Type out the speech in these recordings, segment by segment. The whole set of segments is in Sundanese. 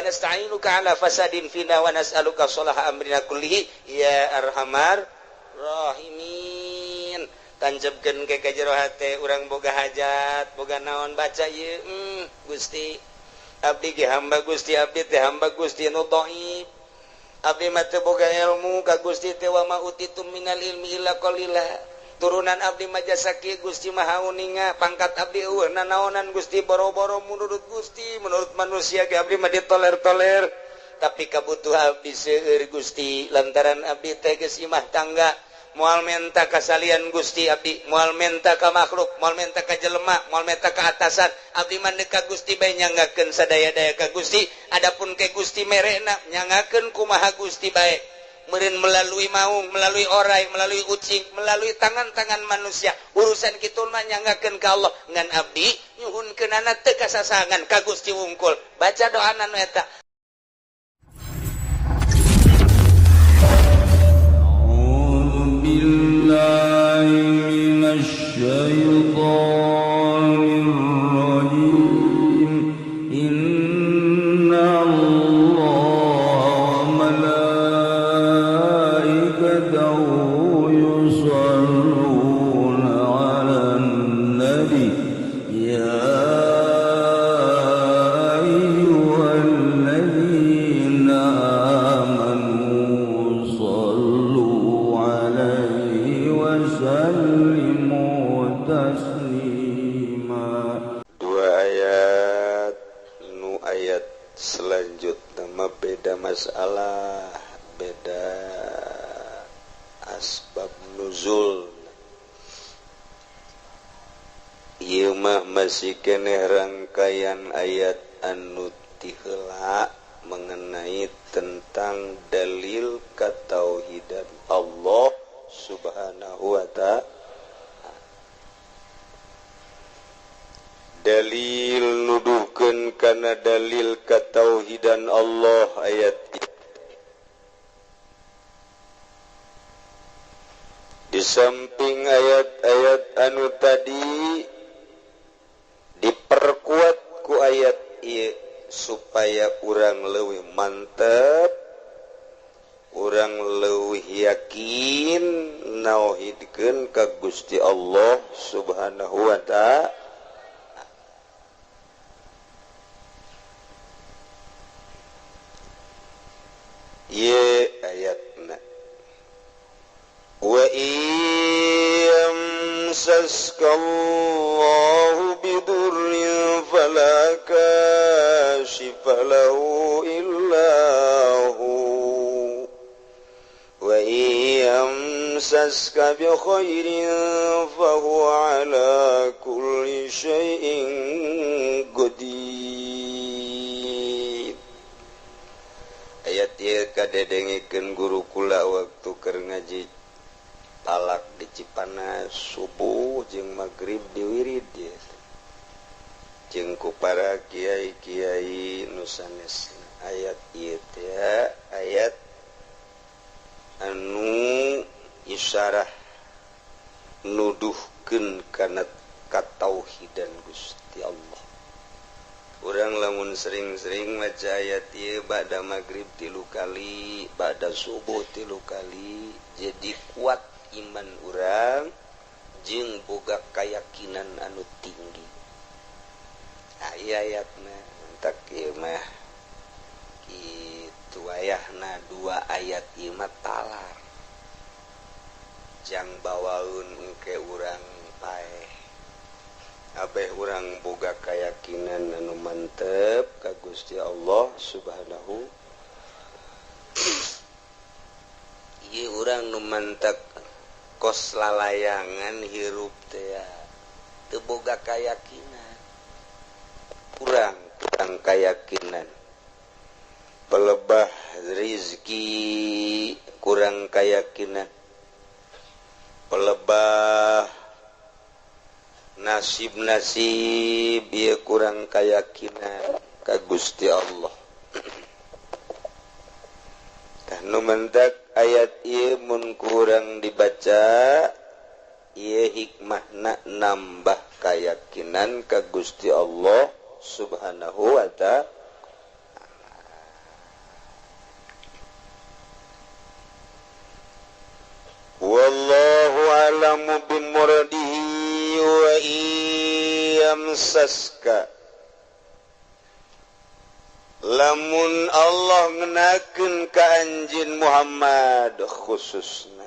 wa nasta'inuka ala fasadin fina wa nas'aluka sholaha amrina kullihi ya arhamar rahimin. Tancapkeun ke ka jero hate urang boga hajat boga naon baca ieu Gusti abdi ge hamba Gusti abdi teh hamba Gusti nu dhaif abdi mah teu boga ilmu ka Gusti teh wa ma utitum minal ilmi illa qalila turunan abdi mah jasa kieu Gusti maha uninga pangkat abdi eueuh nanaonan Gusti boro-boro menurut Gusti menurut manusia ge abdi mah ditoler-toler tapi kabutuh abdi seueur Gusti lantaran abdi teh geus imah tangga moal menta kasalian Gusti abdi moal menta ka makhluk moal menta ka jelema moal menta ka atasan abdi mah ka Gusti bae nyanggakeun sadaya-daya ka Gusti adapun ke Gusti merena nyanggakeun kumaha Gusti bae meureun melalui maung melalui orai melalui ucing melalui tangan-tangan manusia urusan kitu mah nyanggakeun ka Allah ngan abdi nyuhunkeunana teu kasasangan ka Gusti wungkul baca doana nu eta. Bismillahirrahmanirrahim. Inna Allah wa malaikatahu yusalluna 'alan nabi ya ayyuhalladzina amanu sallu 'alaihi wa sallimu taslima. Dua ayat nu ayat selanjutnya mah beda masalah, beda asbab nuzul. Ieu mah masih keneh rangkaian ayat anu ti heula mengenai tentang dalil katauhidan Allah Subhanahu wa ta'ala. Dalil nuduhkeun kana dalil katauhidan Allah ayat di samping ayat-ayat anu tadi diperkuat ku ayat ieu supaya urang leuwih mantep, urang leuwih yakin nauhidkeun ka Gusti Allah Subhanahu wa ta'ala. Ye ayatna wa yamsaska Allahu bidurrin fala kashifa lahu illa hu wa yamsaska bi khairin fa huwa ala kulli syai'in qadir. Ayat ieu kadedengikeun guru kula waktu keur ngaji talak di Cipanas subuh jeung magrib diwirid ieu jeung ku para kiai-kiai nu sanes. Ayat ieu teh ayat anu isyarah nuduhkeun kana katauhidan Gusti Allah. Urang lamun sering-sering maca ayat ieu ba'da magrib 3 kali, ba'da subuh 3 kali, jadi kuat iman urang jeung boga kayakinan anu tinggi. Nah, ieu ayatna entak ieu mah kitu ayahna dua ayat ieu mah talar. Jang bawaeun engke urang paeh. Abeh urang boga kayakinan anu mantep ka Gusti Allah Subhanahu. Ieu urang nu mantep kos lalayangan hirup teh teu boga kayakinan. Kurang kayakinan. Pelebah rizki kurang kayakinan. Pelebah nasib-nasib ieu kurang kayakinan ka Gusti Allah. Tah nu mentak ayat ieu mun kurang dibaca ieu hikmahna nambah kayakinan ka Gusti Allah Subhanahu wa ta'ala. Wallahu a'lamu bimuradihi wa iyamsaska. Lamun Allah ngenakeun ka anjeun Muhammad khususna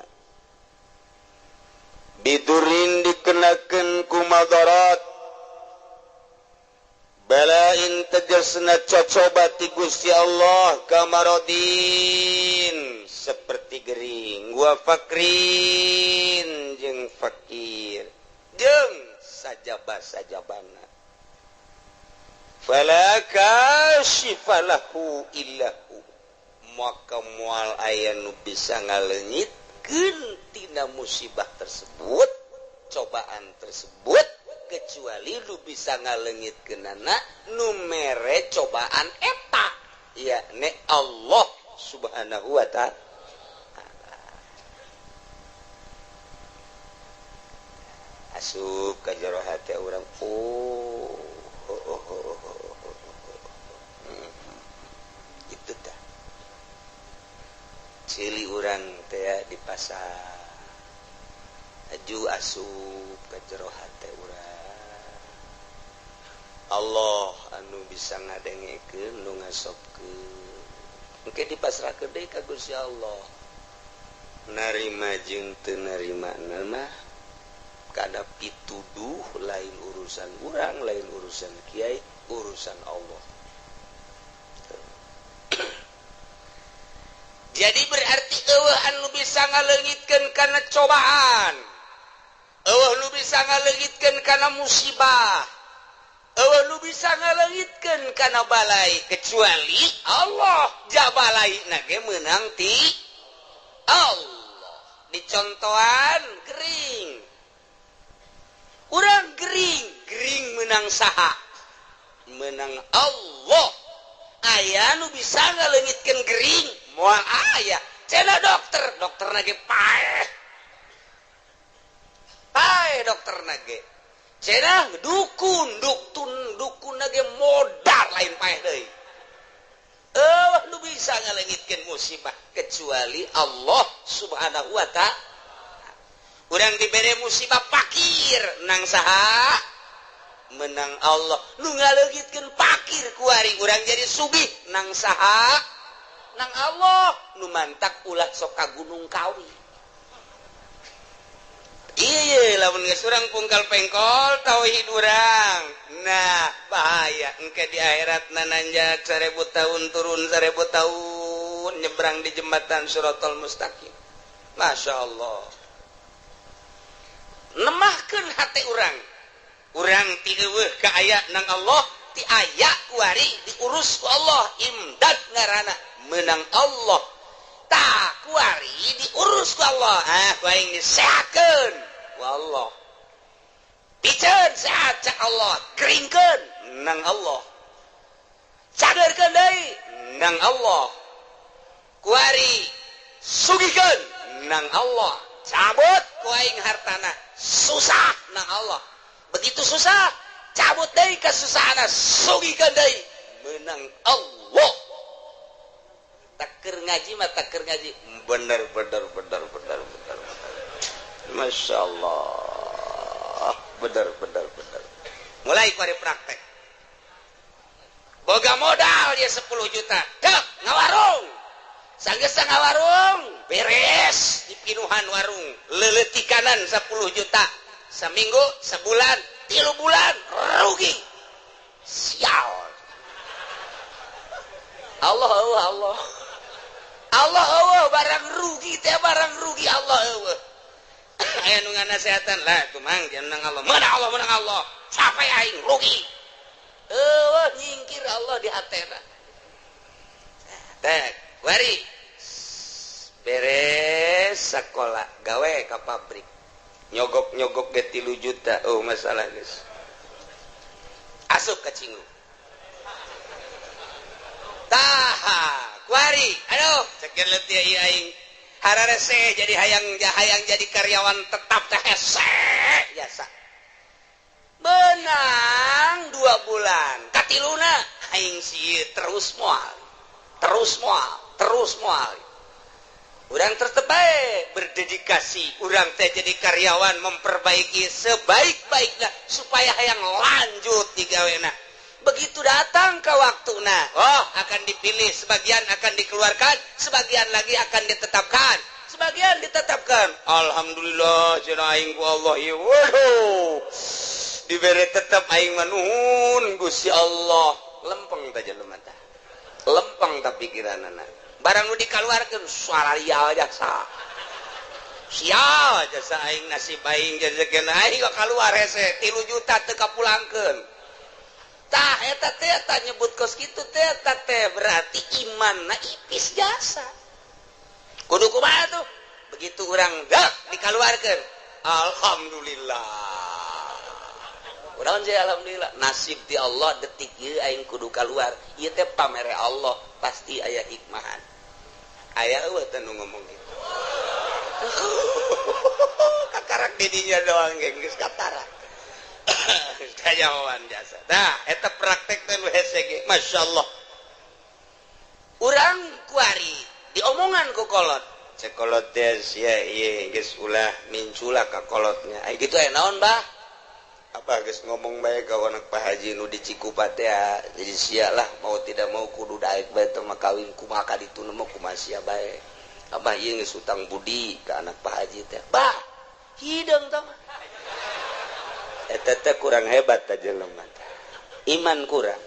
bidurin dikenakeun ku madarat balain tegasna cocoba ti Gusti Allah kamarodin seperti gering wa fakrin jeung fakir jeung sajaba-sajabana fala kashifa lahu illahu maka moal aya nu bisa ngaleungitkeun tina musibah tersebut, cobaan tersebut, kecuali lu bisa ngaleungitkeunana nu mere cobaan eta yakni Allah Subhanahu wa ta'ala. Asup ka jero hate urang, oh, oh, oh, oh, oh. Itu tah cili urang teh di pasar aju asup ka jero hate urang, Allah anu bisa ngadengekeun nu ngasobkeun engke dipasrahkeun deui ka Gusti Allah. Narima jeung teu narima mah kada pituduh, lain urusan urang, lain urusan kiai, urusan Allah. Jadi berarti eueuh anu bisa ngaleungitkeun kana cobaan, eueuh nu bisa ngaleungitkeun kana musibah, eueuh nu bisa ngaleungitkeun kana balai kecuali Allah. Jabalai na ge meunang ti Allah. Dicontohan gering, urang gering, gering menang saha? Menang Allah. Aya nu bisa ngaleungitkeun gering? Moal aya. Cenah dokter, dokterna ge paeh. Paeh dokterna ge. Cenah dukun, dukunna ge modal lain paeh deui. Eueuh nu bisa ngaleungitkeun musibah kecuali Allah Subhanahu wa ta'ala. Urang dibere musibah pakir nang saha? Menang Allah. Nu ngaleungitkeun pakir kuari urang jadi sugih nang saha? Nang Allah. Nu mantak ulah sok ka Gunung Kawi. Iya, lamun geus urang pungkal pengkol tauhid urang. Nah, bahaya engke di akhirat nananjak 1000 tahun turun 1000 tahun nyebrang di jembatan Shiratal Mustaqim. Masya Allah. Nemahkeun hate urang. Urang ti eueuh ka aya nang Allah, ti aya kuari diurus ku Allah, imdad ngaranna menang Allah. Tah kuari diurus ku Allah, ah ku aing disehatkeun ku Allah. Piceun sehat cak Allah, keringkeun nang Allah. Cagerkeun deui nang Allah. Kuari sugihkeun nang Allah. Cabut ku aing hartana, susah nang Allah. Begitu susah, cabut deui kesusahanna, sugihkeun deui menang Allah. Taker ngaji mah taker ngaji. Bener bener bener bener bener. Masya Allah. Bener bener bener. Mulai kuari praktek. Boga modal dia 10 juta. Dek ngawarung. Sanggeus ngawarung, beres dipinuhan warung. Leuleutikanan 10 juta. Seminggu, sebulan, 3 bulan rugi. Sial. Allah Allah Allah. Allah Allah barang rugi teh barang rugi Allah Allah. Aya nu nganasehatan lah tumang jeneng Allah. Menang Allah menang Allah. Capek aing rugi. Eueuh nyingkir Allah di hatena. Teh, wari beres sekolah gawe ka pabrik. Nyogok-nyogok ge 3 juta. Oh masalah geus. Asup ka cingu. Tah, kuari, aduh, sekian letih ieu aing. Hararese jadi hayang jadi karyawan tetap teh hese jasa. Benang 2 bulan, katiluna aing sieun terus moal. Terus moal, terus moal. Urang tetep bae berdedikasi, urang teh jadi karyawan memperbaiki sebaik-baiknya supaya hayang lanjut digawena. Begitu datang ke waktuna, oh akan dipilih, sebagian akan dikeluarkan, sebagian lagi akan ditetapkan, sebagian ditetapkan. Alhamdulillah cenah aing ku Allah ieu. Waduh. Dibere tetep aing mah nuhun Gusti Allah. Lempeng teh jelema tah. Lempeng tah pikiranana. Barang nu dikaluarkeun salaria jasa. Sial jasa aing nasib aing jajakeun aing kok kaluar hese 3 juta teu kapulangkeun. Tah eta teh eta nyebut kos kitu teh eta teh berarti imanna ipis jasa. Kudu kumaha tuh? Begitu urang dak dikaluarkeun. Alhamdulillah. Urang sih alhamdulillah nasib di Allah detik ieu aing kudu kaluar. Ieu teh pamere Allah pasti aya hikmahan. Aya eueuh teh nu ngomong kitu. Kakarak didinya doang ge geus katara. Kajawan jasa. Nah, eta praktek teh nu hese ge, masyaallah. Urang kuari diomongan ku kolot. Cek kolot teh sia ieu geus ulah mincula ka kolotnya. Ai kitu aya naon, Bah? Apa geus ngomong bae ka anak Pak Haji nu di Cikupa teh, jadi sia lah mau tidak mau kudu daek bae teh mah kawin kumaha ka ditu mah kumaha sia bae. Abah ieu geus utang budi ka anak Pak Haji teh. Bah, hideung tah mah. Eta teh kurang hebat teh jelema teh. Iman kurang.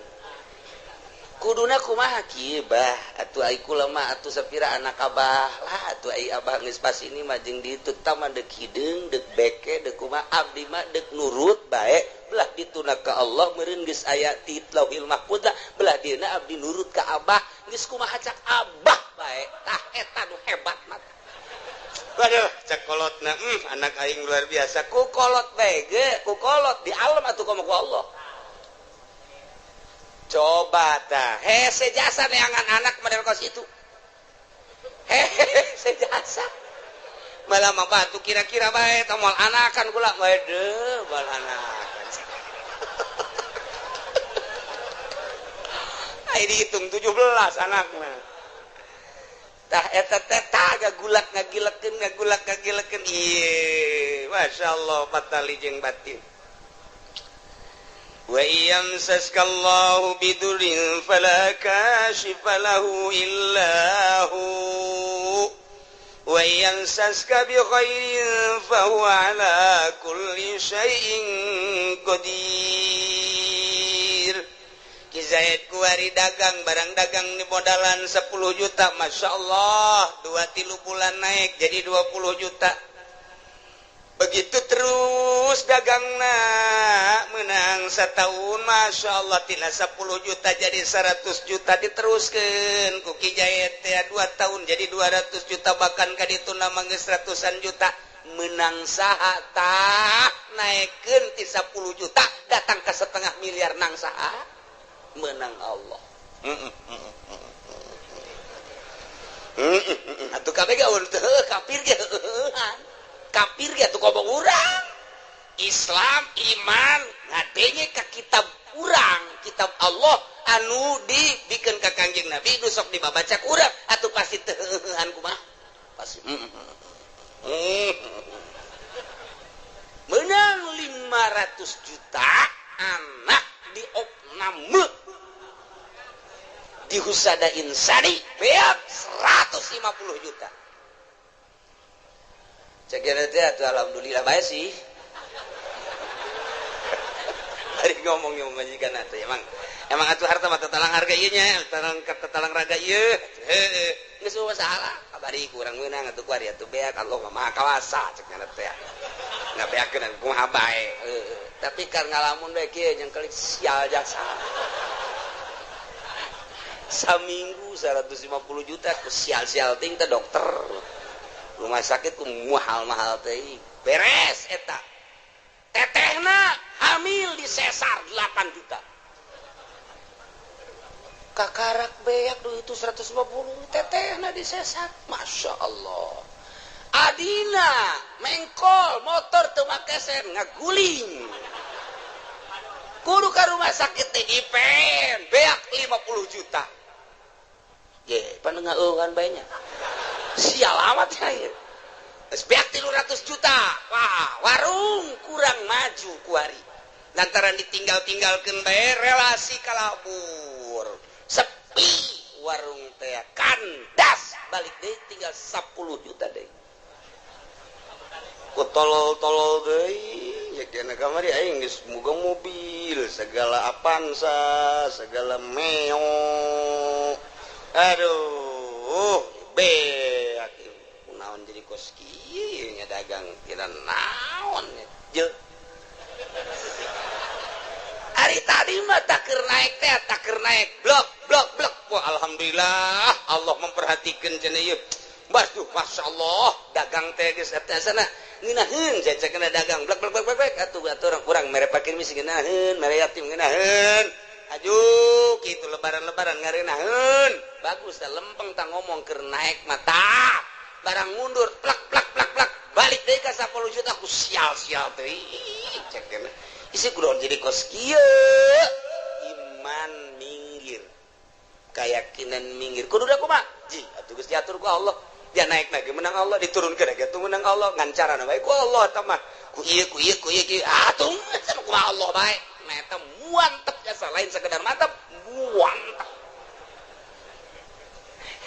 Kuduna kumaha kieu bah, atuh ai kula mah atuh sapira anak abah lah atuh ai abah geus pas ini mah jeung ditu tah mah deuk hideung, deuk beke, deuk kumaha abdi mah deuk nurut bae, belah dituna ka Allah meureun geus aya ti Lauhil Mahfuz lah, belah dieuna abdi nurut ka abah, geus kumaha cak abah bae. Tah eta nu hebat mah. Waduh, cak kolotna, anak aing luar biasa. Ku kolot bae ge, ku kolot di alam atuh komo ku Allah. Coba tah, hese jasa neangan anak model kos itu. Hese jasa. Malah mah batu kira-kira bae tah moal anakan kula. Waduh, moal anakan. Ai dihitung 17 anakna. Tah eta teh tah gagulak ngagilekeun ngagulak ngagilekeun. Ieu, masyaallah patali jeung batin. Wa yamsaskallahu bidurin fala kashifa lahu illa hu wa yamsaska bi khairin fa huwa ala kulli syai'in qadir. Ki Zaid kuari dagang barang dagang di modalan 10 juta, masya Allah 2-3 bulan naik jadi 20 juta. Begitu terus dagangna menang setahun masya Allah tina 10 juta jadi 100 juta diteruskan ku Ki Zaid teh 2 tahun jadi 200 juta bahkan ka ditu mah geus ratusan juta menang saha tah naikeun ti 10 juta datang ke setengah miliar nang saha menang Allah. Atuh kabeh ge teu kafir ge heueuhan. Kafir ge atuh komo urang. Islam iman ngadenge ka kitab urang, kitab Allah anu dibikeun ka Kangjeng Nabi nu sok dibabaca ku urang atuh pasti teu heueuhan kumaha? Pasti. Menang 500 juta anak diopname di Husada Insani beak 150 juta. Cek teh atuh alhamdulillah bae sih. Bari ngomong yang majikan atuh emang atuh harta mah tatalang harga ieu nya, tatalang raga ieu. Heueuh, geus masalah. Kabari kurang meunang atuh kuari atuh beak Allah mah Maha Kawasa cek nya teh. Ngabeakeun kumaha bae. Heueuh, tapi kar ngalamun bae kieu jeung kelik sial jasa. Saminggu 150 juta ku sial-sial ting teh dokter. Rumah sakit ku mahal-mahal teh. Beres eta. Tetehna hamil di sesar 8 juta. Kakarak beak duit itu 150 tetehna di sesar. Masya Allah. Adina mengkol motor teu make sen ngaguling. Kudu ka rumah sakit teh dipen beak 50 juta. Ye, pan ngeueuhan bae nya. Sial amat ya. Geus beak 300 juta. Wah, warung kurang maju kuari. Lantaran ditinggal-tinggalkeun bae relasi kalabur. Sepi warung teh kandas, balik deui tinggal 10 juta deui. Ku tolol-tolol deui, ya dina kamari aing geus boga mobil, segala Avanza, segala Meo. Aduh, beak naon jadi kos kieu nya dagang kira naon je. Ari tadi mah takeur naik teh, takeur naik blok blok blok. Wah, alhamdulillah Allah memperhatikan cenah ieu. Waduh, masyaallah dagang teh geus eta sana ngeunaheun cecekna dagang blok blok blok blok atuh atuh urang mere pakir misi ngeunaheun, mere yatim ngeunaheun. Aju kitu lebaran-lebaran ngareunaheun. Bagus teh lempeng tah ngomong keur naik mata. Barang mundur plak plak plak plak balik deui ka 10 juta aku sial-sial teh. Cek dena. Isi kudu jadi kos kieu. Iman minggir. Keyakinan minggir. Kudu da kumaha? Ji, atuh geus diatur ku Allah. Dia naik lagi menang Allah, diturunkeun lagi atuh menang Allah, ngan carana bae ku Allah eta mah. Ku ieu ku ieu ku ieu kieu. Atuh kumaha Allah bae. Nah eta muantep jasa lain sekedar mantep, muantep.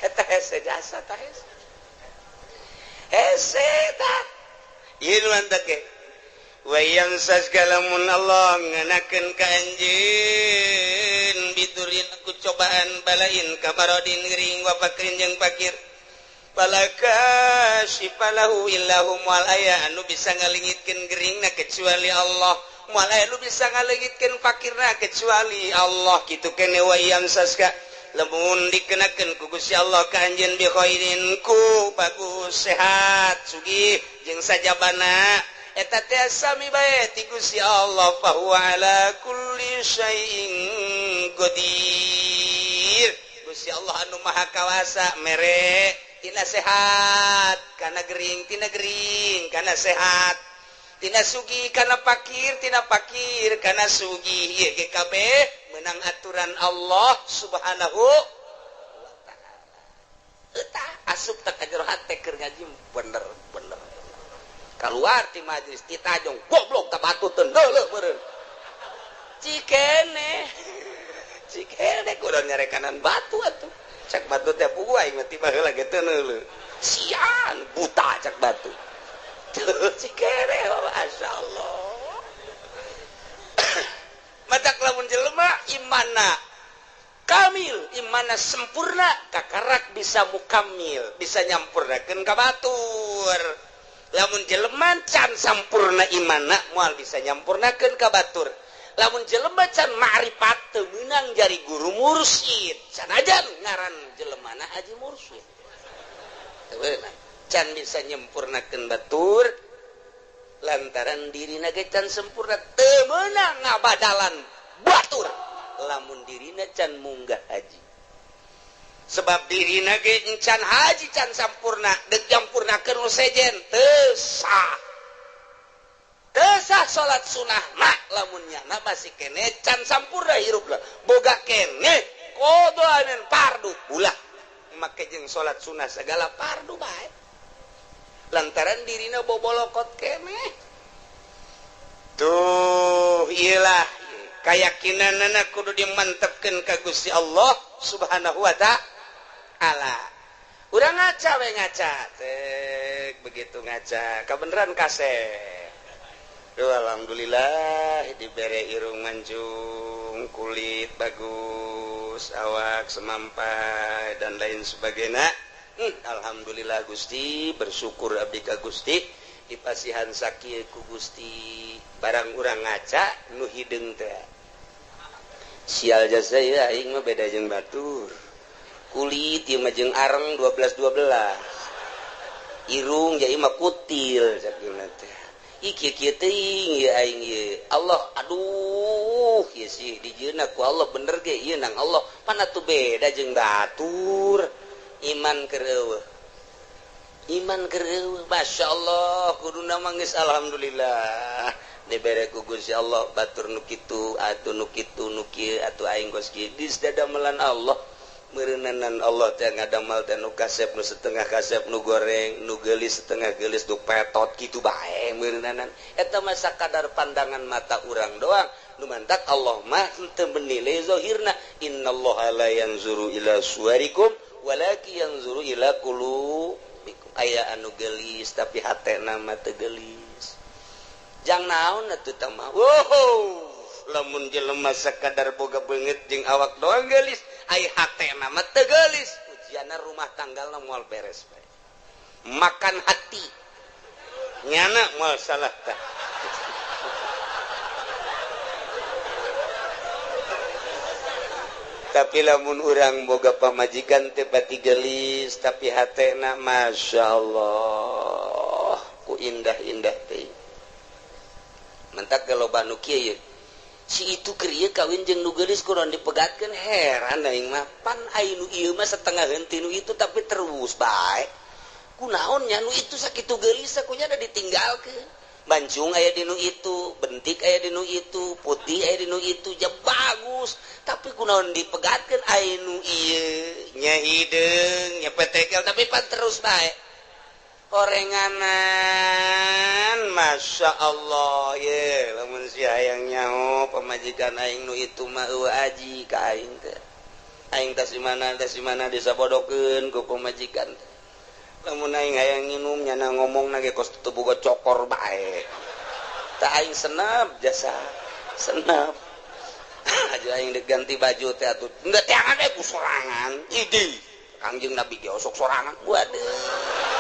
Eta hese jasa tah hese. Hese tah. Ieu mantep ge. Wayang sasgalamun Allah ngenakeun ka anjeun bidurin ku cobaan balain kabarodin gering wa fakrin jeung fakir. Palaka sifalahu illahu moal aya anu bisa ngalingitkeun geringna kecuali Allah, moal aya anu bisa ngalingitkeun fakirna kecuali Allah. Kitu kene wayang saska lamun dikenakeun ku Gusti Allah ka anjeun bi khairin ku bagus sehat sugih jeung sajabana eta teh sami bae ti Gusti Allah fa huwa ala kulli syai'in qadir. Gusti Allah anu maha kawasa mere tina sehat kana gering, tina gering kana sehat, tina sugih kana fakir, tina fakir kana sugih. Ieu ge kabeh menang aturan Allah Subhanahu wa taala. Eta asup teh ka jero hate keur ngaji bener-bener. Keluar ti majlis ti tajong goblok tak batu teu deuleuh meureun. Cikene. Cikene kudu nyarekanan batu atuh. Cak batu teh puguh aing mah tiba heula ge teu neuleuh. Sian buta cak batu. Cikene masyaallah. Matak lamun jelema imanna kamil, imanna sempurna, kakarak bisa mukamil, bisa nyampurnakeun ka batur. Lamun jelema can sampurna imanna moal bisa nyampurnakeun ka batur. Lamun jelema can ma'rifat teu meunang jari guru mursyid. Sanajan ngaran jelemana haji mursyid. Teu meunang. Can bisa nyempurnakeun batur lantaran dirina ge can sempurna teu meunang ngabadalan batur. Lamun dirina can munggah haji. Sebab dirina ge encan haji can sampurna, deuk nyampurnakeun nu sejen teu sah. Teu sah salat sunah mah lamun nyana masih kene can sampurna hirupna. Boga kene qadaan fardu ulah make jeung salat sunah segala fardu bae. Lantaran dirina bobolokot kene. Tuh iyalah keyakinanana kudu dimantepkeun ka Gusti Allah Subhanahu wa ta'ala. Urang ngaca we ngaca. Tek begitu ngaca, kabeneran kasep. Duh, alhamdulillah dibere irung mancung, kulit bagus, awak semampai dan lain sebagainya. Alhamdulillah Gusti, bersyukur abdi ka Gusti dipasihan sakieu ku Gusti. Barang urang ngaca nu hideung teh. Sial jasa ya aing mah beda jeung batur. Kulit ieu mah jeung areng 12 12. Irung ja ieu mah kutil sakieu teh. Ih kieu kieu teuing ieu aing ieu. Allah aduh ieu sih dijieunna ku Allah bener ge ieu nang Allah. Pan atuh beda jeung batur. Iman keur eueuh. Iman keur eueuh. Masyaallah kuduna mah geus alhamdulillah. Dibere ku Gusti Allah batur nu kitu atuh nu kitu nu kieu atuh aing geus kieu geus dadamelan Allah. Meureunanan Allah teh ngadamal teh nu kasep nu setengah kasep nu goreng nu geulis setengah geulis nu petot kitu bae meureunanan eta mah sakadar pandangan mata urang doang nu mantak Allah mah teu menilai zahirna innallaha la yanzuru ila suwarikum walakin yanzuru ila qulubikum aya anu geulis tapi hatena mah teu geulis jang naon atuh tah mah wow lamun jelema sakadar boga beungeut jeung awak doang geulis ai hatena mah teu geulis ujianna rumah tanggalna moal beres bae makan hati nyana moal salah tah tapi lamun urang boga pamajikan teh pati geulis tapi hatena masyaallah ku indah-indah teh mentak loba nu kieu si itu krieu kawin jeung nu geulis kurang dipegatkeun heran aing mah pan ai nu ieu mah setengah henteu nu itu tapi terus bae kunaon nya nu itu sakitu geulis kunya da ditinggalkeun bancung aya di nu itu bentik aya di nu itu putih aya di nu itu ja bagus tapi kunaon dipegatkeun ai nu ieu nya hideung nya petekel tapi pan terus bae orenganan Masya Allah ye lamun si hayang nyaho pamajikan aing nu itu mah eueuh aji ka aing teh aing tas di mana disabodokeun ku pamajikan teh lamun aing hayang nginum nyana ngomongna ge kos teu boga cokor bae tah aing senep jasa senep aja aing deuk ganti baju teh atuh henteu teangan we ku sorangan idi Kangjeng Nabi ge osok sorangan waduh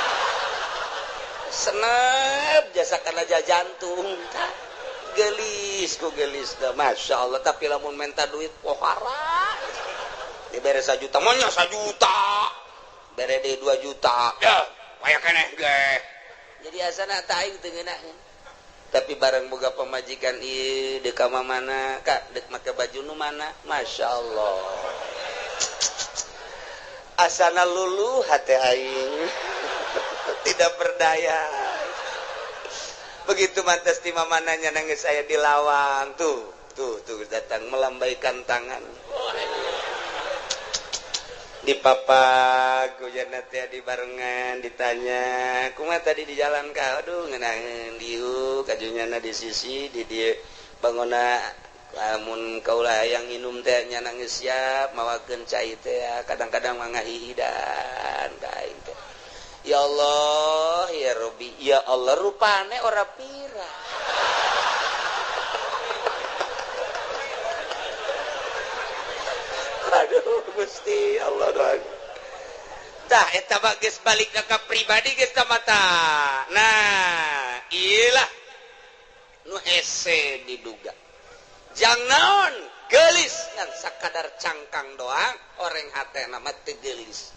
senep jasa kana jantung gelis ku gelis dah Masya Allah tapi lamun minta duit pohara dibere 1 juta monya 1 juta bere deui 2 juta ya aya keneh ge jadi asana tah aing teu ngeunaheun tapi bareng boga pamajikan ieu deuk ka mana ka deuk make baju nu mana Masya Allah asana luluh hate aing tidak berdaya begitu mantas di mamananya nangis saya di lawang tuh tuh tuh datang melambaikan tangan di papak hujan teh di barengan ditanya kumaha tadi di jalan ka aduh ngeunaheun diuk kajunyana di sisi di dieu bangona lamun kaula hayang nginum teh nya nangis siap mawakeun cai teh kadang-kadang mah ngahihidan ka aing teh ya Allah ya Rabbi ya Allah rupane ora pira aduh Gusti Allah doang tah eta mah geus balik ka pribadi geus ta mata nah ieu nu hese diduga jang naon geulis ngan sakadar cangkang doang oreng hatena mah teu geulis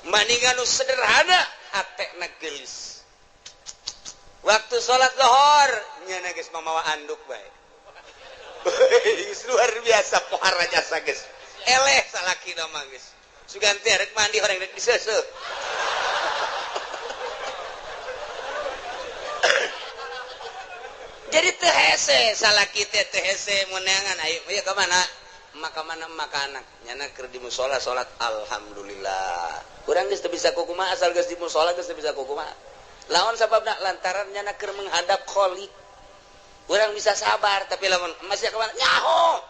maningan nu sederhana hatena geulis waktu salat lohor nyana geus mamawa anduk bae luar biasa pohara jasa geus eleh salakina mah geus sugan teh rek mandi horeng rek diseuseuh jadi teu hese salaki teh teu hese meunangan ayo ieu ka mana maka mana maka anak nyana keur di musala salat alhamdulillah urang geus teu bisa kukumaha asal geus di musala geus teu bisa kukumaha lawan sababna lantaran nyana keur menghadap Khalik urang bisa sabar tapi lamun masih ka mana nyaho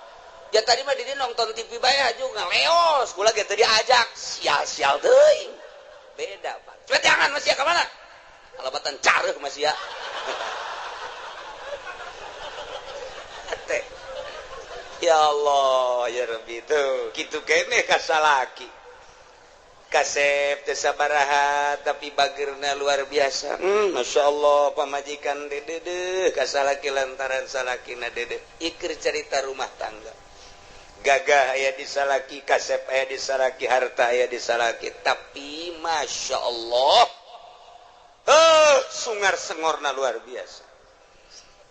ya tadi mah di nonton TV bae aju ngaleos kula ge teu diajak sial-sial teuing beda Pak cepet jangan masih ka mana alabatan careuh masih ya teh ya Allah ya Rabbi tuh kitu keneh ka salaki kasep teu sabaraha tapi bageurna luar biasa Masya Allah pamajikan dedeh ka salaki lantaran salakina dedeh iker cerita rumah tangga gagah aya di salaki kasep aya di salaki harta aya di salaki tapi Masya Allah sungar sengorna luar biasa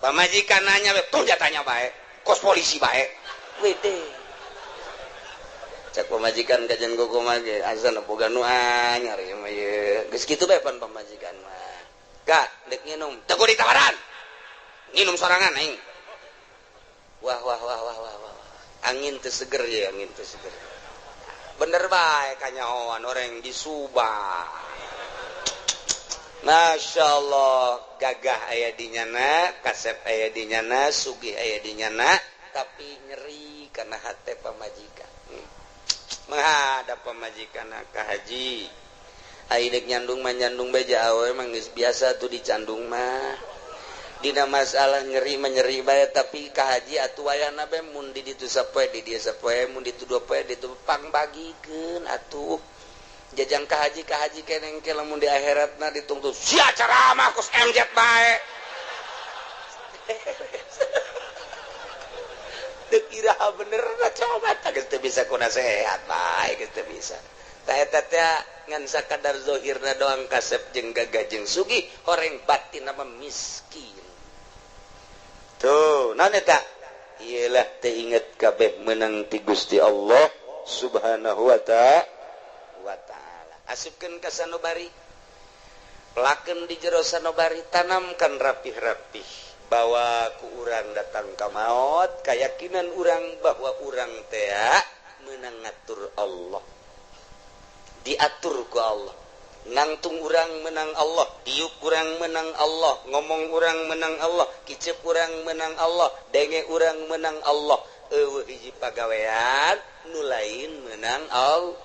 pamajikan nanya tuh jatanya bae kos polisi bae wede cek pamajikan kajian kumaha ge azan boga nu anyar ieu mah ieu geus kitu bae pan pamajikan mah ka deuk nginum teu kudu ditawaran nginum sorangan aing wah wah wah wah wah wah angin teu seger ya angin teu seger Bener bae kanyahoan orang di Subang. Masya Allah, gagah aya di nyana, kasep aya di nyana, sugih aya di nyana, tapi nyeri karena hate pamajikan. Menghadap pamajikan ka haji. Ai dek nyandung mah nyandung bae awe mah geus biasa tuh dicandung mah. Dina masalah nyeri mah nyeri bae, tapi ka haji atuh wayahna bae mun di ditu sapoe di dieu sapoe, mun ditu dua poe ditu pangbagikeun atuh. Jajang ka haji keneng ke lamun di akhiratna ditungtut sia ceramah kos MZ bae. Deuk iraha bener na coba tah geus teu bisa ku nasehat bae geus teu bisa. Tah eta teh ngan sakadar zahirna doang kasep jeung gagah jeung sugih, horeng batin mah miskin. Tuh, naon eta? Ieu lah teu inget kabeh meunang ti Gusti Allah Subhanahu wa ta'ala. Asupkeun ka sanobari, pelakeun di jero sanobari, tanamkan rapih-rapih bahwa ku urang datang ka maot, keyakinan urang bahwa urang teh meunang ngatur Allah, diatur ku Allah, nangtung urang menang Allah, diuk urang menang Allah, ngomong urang menang Allah, kicep urang menang Allah, denge urang menang Allah, eueuh hiji pagawean nu lain menang Allah.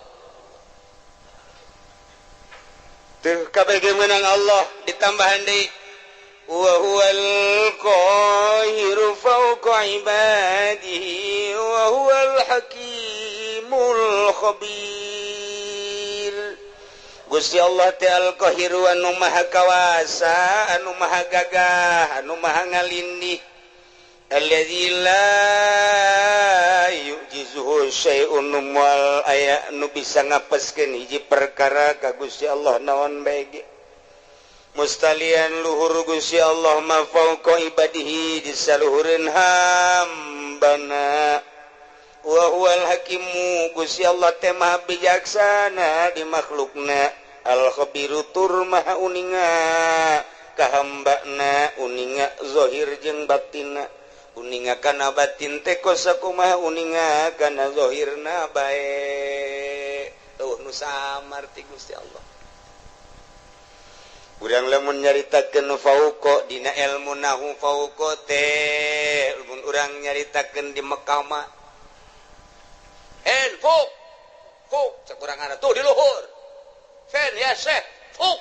Tuh kabeh menang Allah ditambahan deui wa huwal qahiru fawqa ibadihi wa huwal hakimul khabir. Gusti Allah teh al qahiru anu maha kawasa, anu maha gagah, anu maha ngalindih, alladzi la yu'jizuhu syai'un wal aya nu bisa ngapeskeun hiji perkara ka Gusti Allah naon bae ge. Mustalian luhur Gusti Allah ma fauqa ibadihi disaluhureun hambana. Wa huwal hakimu Gusti Allah teh maha bijaksana di makhlukna, al khabiru tur maha uninga ka hambana, uninga zahir jeung batinna. Uninga kana batin teh kos sakumaha uninga kana zahirna bae. Eueuh nu samar ti Gusti Allah. Urang lamun nyaritakeun fauqa dina ilmu nahu fauqa teh lamun urang nyaritakeun di Mekah mah en fuk fuk cek urang ada tuh di luhur. Fen ya syekh fuk.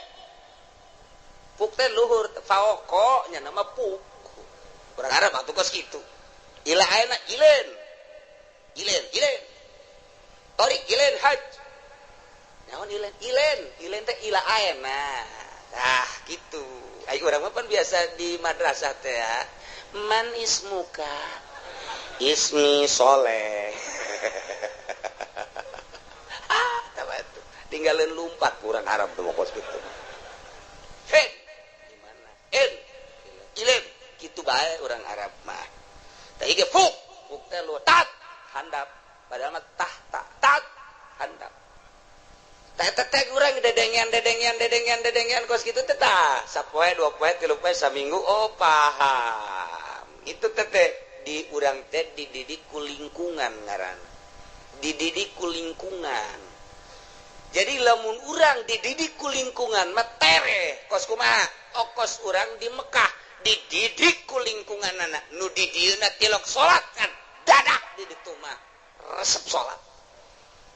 Fuk teh luhur fauqa nya nama fuk. Orang Arab atuh kos kitu. Ila ayeuna ilen. Ilen, ilen. Torik ilen haj. Naon ilen? Ilen, ilen teh ila ayeuna. Tah kitu. Ai urang mah pan biasa di madrasah teh ya. Man ismuka? Ismi Soleh. Ah, tah atuh. Tinggalin lumpat urang Arab tuh kos kitu. Fen. Di mana? En. Ilen. Kitu bae orang Arab mah. Tah ieu fuk, fuk teh lu tat handap, padahal mah tah tak tat handap. Tah eta teh urang dedengean dedengean dedengean dedengean kos kitu teh tah sapoe dua poe tilu poe saminggu oh paham. Itu teh teh di urang teh dididik ku lingkungan ngaranna. Dididik ku lingkungan. Jadi lamun urang dididik ku lingkungan mah tereh kos kumaha? Okos urang di Mekah dididik ku lingkungan anak nu di dieuna tilok salat kan dadak di ditu mah resep salat,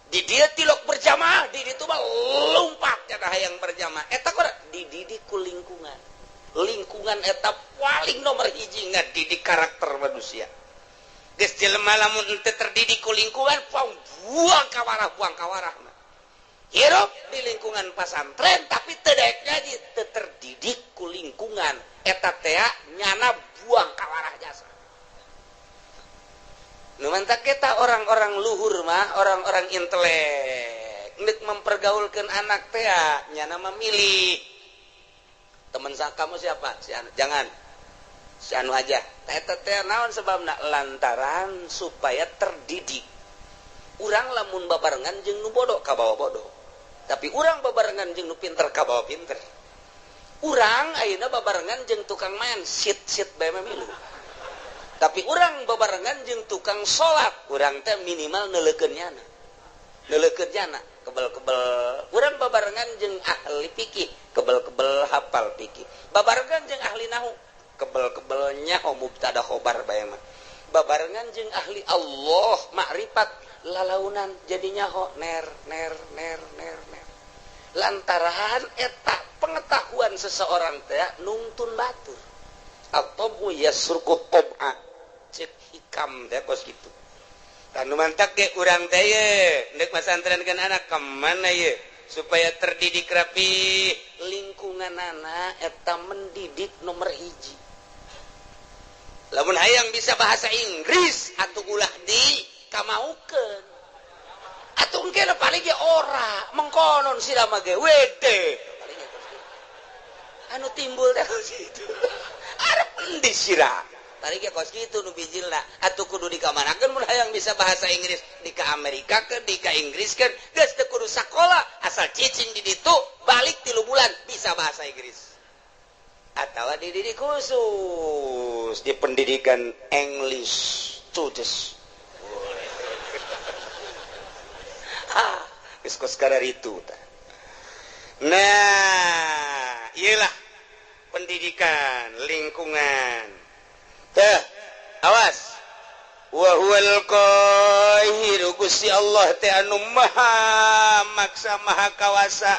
di dieu tilok berjamaah di ditu mah lompat cenah hayang berjamaah. Eta kora dididik ku lingkungan. Lingkungan eta paling nomor hiji ngadidik karakter manusia. Geus jelema lamun henteu terdidik ku lingkungan buang kawarah mah. Hirup di lingkungan pasantren tapi teu daek ngaji, teu terdidik ku lingkungan eta teh nyana buang kawarah jasa. Nu mantak kita orang-orang luhur mah, orang-orang intelek nek mempergaulkeun anak teh nyana memilih teman kamu siapa? Si anu, jangan si anu aja. Eta teh naon sebabna? Lantaran supaya terdidik. Urang lamun babarengan jeung nu bodoh kabawa bodoh. Tapi urang babarengan jeung nu pinter kabawa pinter. Urang ayeuna babarengan jeung tukang main sit-sit bae mah milu. Tapi urang babarengan jeung tukang salat, urang teh minimal neuleukeun nyana. Leuleukeur jana kebel-kebel urang babarengan jeung ahli fikih kebel-kebel hafal fikih babarengan jeung ahli nahu kebel-kebel nyaho mubtada khobar bae mah babarengan jeung ahli Allah makrifat lalaunan jadi nyaho ner ner ner ner ner lantaran eta pengetahuan seseorang teh nungtun batur atau yasruku tab'a cek hikam teh kos kitu. Tanu mantak ge urang teh ye ndek masantrenkeun anak ka mana ye supaya terdidik rapi lingkunganana eta mendidik nomor hiji. Lamun hayang bisa bahasa Inggris atuh ulah di kamaukeun. Atuh engke paling ge ora mengkonon sira mah ge wede. Anu timbul teh kitu. Arep endi sira? Tadi ge kos kitu nu bijilna atuh kudu dikamanakeun mun hayang bisa bahasa Inggris di ka Amerika keun di ka Inggris keun geus teu kudu sakola asal cicing di ditu balik 3 bulan bisa bahasa Inggris. Atawa dididik khusus di pendidikan English students. Ah, geus kos kararitu tah. Nah, iyalah pendidikan lingkungan. Teh, awas. Wa huwal qahiru Gusti Allah teh anu maha maksa maha kawasa.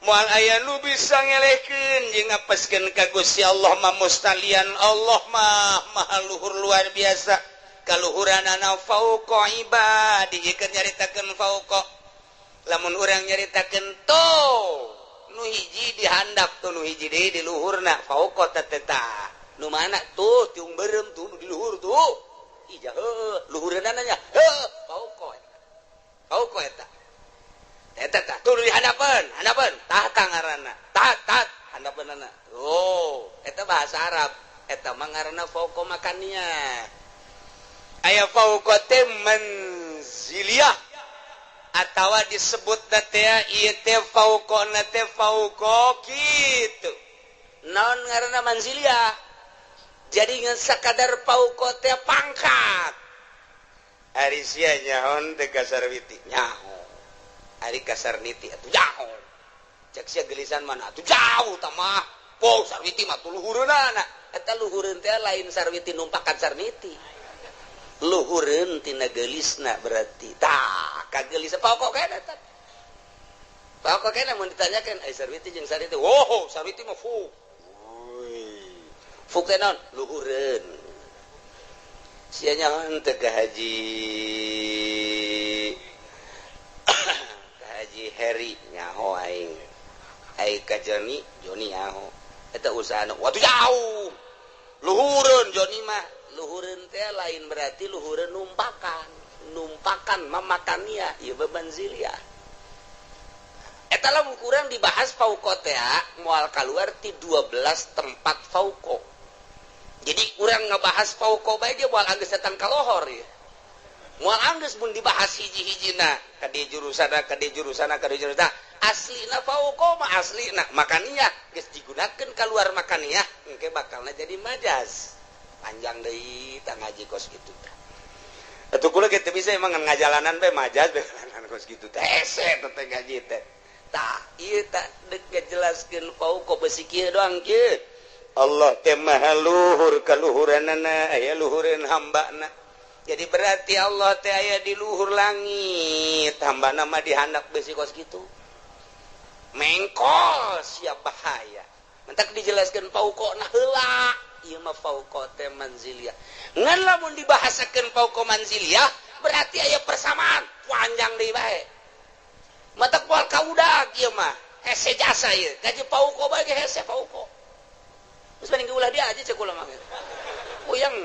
Moal aya nu bisa ngelehkeun jeung ngapeskeun ka Gusti Allah mah mustalian Allah mah maha luhur luar biasa. Kaluhuranana fauqa ibadi keur nyaritakeun fauqa. Lamun urang nyaritakeun to nu hiji dihandap tuh nu hiji deui di luhurna fauqa teh tah. Nu mana tuh tiung berem tuh nu di luhur tuh. Ija heuh luhureunana nya heuh fauqa eta. Fauqa eta. Eta tah tuh di handapeun, handapeun tah ngaranna. Tah tah handapeunana. Oh, eta bahasa Arab. Eta mah ngaranna fauqa makannya. Aya fauqa teh manziliyah atawa disebut teh ieu teh fauqana teh fauqa kitu. Naon ngaranna manziliyah? Jadi ngan sakadar fauqa teh pangkat. Ari sia nyaon teh kasarwiti nyaho. Ari kasarniti atuh jauh. Cek sia gelisan mana atuh jauh tah mah. Po sarwiti mah tuh luhureunana. Eta luhureun teh lain sarwiti numpakan sarniti. Luhureun tina geulisna berarti. Tah, kagelis fauqa kana eta. Fauqa kana mun ditanyakeun ai sarwiti jeung sarniti. Wow, sarwiti mah fu. Fu teh naon? Luhureun. Sia nyaon teh ka Haji Haji Heri nyaho aing. Ai ka Joni, Joni nyaho. Eta usahana watuh jauh. Luhureun Joni mah. Luhureun teh lain berarti luhureun numpakan. Numpakan mamakania ieu bebanzilia. Eta lamun kurang dibahas fauqa teh moal kaluar ti 12 tempat fauqa. Jadi urang ngebahas fauqa bae ge moal anggeus datang ka lohor ieu. Moal anggeus mun dibahas hiji-hijina ka di jurusana ka di jurusana ka di jurusana. Aslina fauqa mah aslina makaniah geus digunakeun kaluar makaniah engke bakalna jadi majaz. Panjang deui tah ngaji kos kitu tah. Atuh kula ge teu bisa emang ngajalanan bae majaz bae kos kitu teh hese teh ngaji teh. Tah ieu tah deuk ngajelaskeun fauqa beusi kieu doang kieu. Allah teh maha luhur kaluhuranana aya luhureun hambana. Jadi berarti Allah teh aya di luhur langit, hambana mah dihandap beusi kos kitu. Mengkol siap bahaya. Mentak dijelaskeun fauqa na heula. Ieu mah fauqa teh manziliyah. Ngan lamun dibahasakeun fauqa manziliyah berarti aya persamaan panjang deui bae. Matak moal kaudag ieu mah. Hese jasa ieu. Gaji fauqa bae ge hese fauqa. Geus mending ulah dia aja cek kula mah. Puyeng.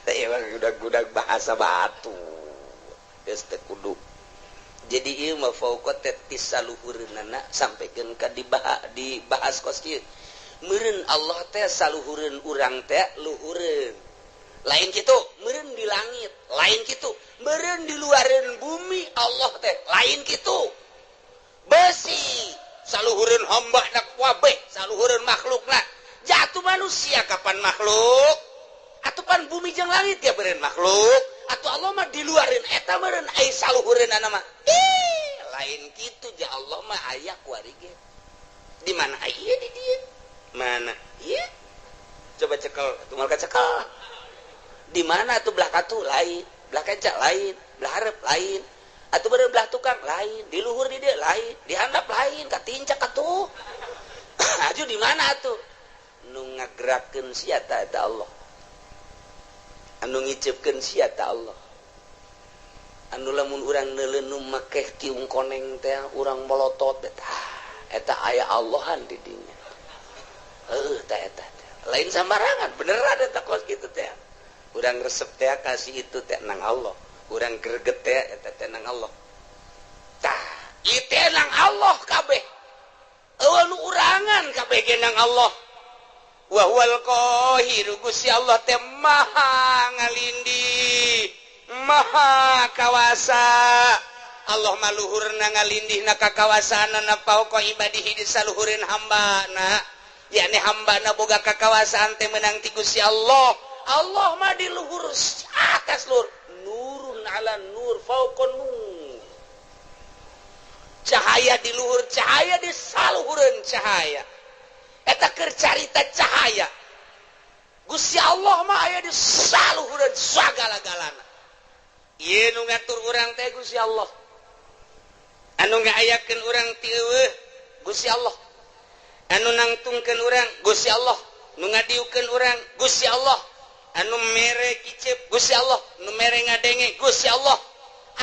Teh ieu mah gudag-gudag bahasa batu. Geus teu kudu. Jadi ieu mah fauqa teh ti saluhureunana sampikeun ka dibahas kos kieu. Meureun Allah teh saluhureun urang teh luhureun. Lain kitu, meureun di langit, lain kitu, meureun di luareun bumi Allah teh, lain kitu. Besi saluhureun hamba na kabeh, saluhureun makhlukna. Jatuh manusia kapan makhluk? Atupan bumi jeung langit ya beureun makhluk. Atuh Allah mah diluarin eta meureun ai saluhureunana mah. Ih, lain kitu ja Allah mah aya kuari ge. Di mana aya di dieu? Mana? Ieu. Coba cekel, atuh moal kacekel. Di mana atuh belah katu lain, belah kenca lain, belah hareup lain. Atuh beureum belah tukang lain, di luhur di dieu lain, di handap lain, katincak atuh. Aju di mana atuh? Nu ngagerakeun sia ta eta Allah. Anu ngicepkeun sia ta Allah. Anu lamun urang neuleun nu makeh tiung koneng teh urang molotot eta eta aya Allahan di dinya. Heuh ta eta. Lain sambarangan beneran eta kos kitu teh. Urang resep teh kasih itu teh nang Allah. Urang greget teh eta teh nang Allah. Tah, ieu teh nang Allah kabeh. Eueuh nu urangan kabeh ge nang Allah. Wa huwal qahiru Gusti Allah teh maha ngalindih, maha kawasa. Allah mah luhurna ngalindihna ka kawasaanana fauqa ibadihi di saluhureun hambana. Yakni hambana boga kakawasaan teh meunang ti Gusti Allah. Allah mah di luhur atas luhur, nurun ala nur fauqa nur. Cahaya di luhur cahaya di saluhureun cahaya. Eta keur carita cahaya. Gusti Allah mah aya di saluhureun sagala-galana. Ieu nu ngatur urang teh Gusti Allah. Anu ngaayakeun urang ti eueuh Gusti Allah. Anu nangtungkeun urang Gusti Allah, nu ngadiukeun urang Gusti Allah, anu mere kicep Gusti Allah, nu mere ngadenge Gusti Allah,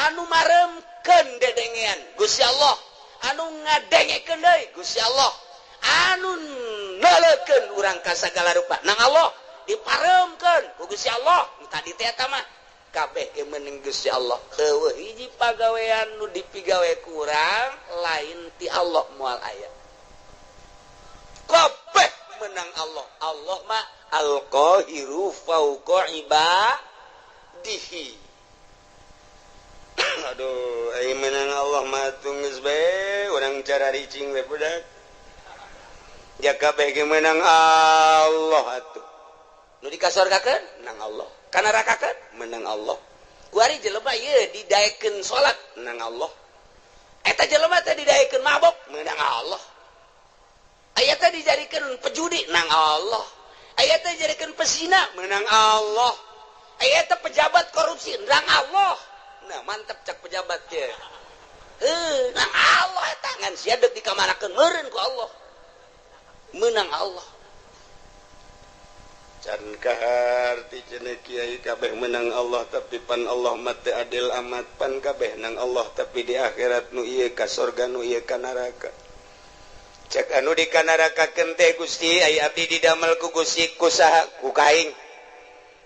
anu maremkeun dedengean Gusti Allah, anu ngadengekeun deui Gusti Allah, anu naleukeun urang ka sagala rupa nang Allah diparemkeun ku Gusti Allah. Nu tadi teh eta mah kabeh ge meunang Gusti Allah. Eueuh hiji pagawean nu dipigawe ku urang lain ti Allah moal aya. Kabeh menang Allah. Allah mah al-qahiru fauqa ibadihi. Aduh, ai menang Allah mah geus bae urang cara ricing we budak. Ja kabeh ge menang Allah atuh. Nu dikasorgakeun menang Allah. Ka nerakakeun menang Allah. Kuari jelema ieu didaekeun salat menang Allah. Eta jelema teh didaekeun mabok menang Allah. Aya teh dijadikeun pejudi nang Allah. Aya teh dijadikeun pesina menang Allah. Aya teh pejabat korupsi nang Allah. Nah, mantep cak pejabat teh. Heuh, nang Allah eta ngan sia deuk dikamanakeun meureun ku Allah. Menang Allah. Can kaharti cenah kiai kabeh menang Allah tapi pan Allah mah teu adil amat, pan kabeh nang Allah tapi di akhirat nu ieu ka sorga nu ieu ka neraka. Cek anu dikanarakakeun teh Gusti aya abdi didamel ku Gusti ku saha ku kaing.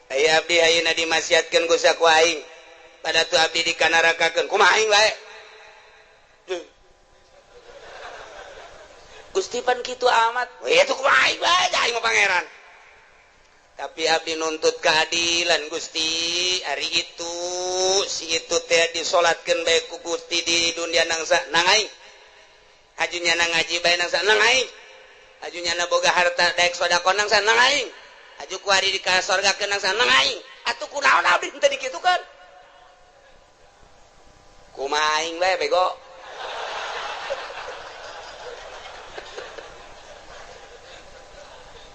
Aya abdi ayeuna dimaksiatkeun ku saha ku aing. Pada tu abdi dikanarakakeun kumaha aing bae. Gusti pan kitu amat. We itu kumaha aing bae aing mah pangeran. Tapi abdi nuntut keadilan Gusti, ari itu si itu teh disolatkeun bae ku Gusti di dunia nangsa nang aing. Ajunya na ngaji bae nang nang aing. Ajunya na boga harta daek sedekah nang nang aing. Aju ku ari di ka sorgakeun nang nang aing. Atuh kunaon abdi teu dikitukeun? Kumaha aing bae bego.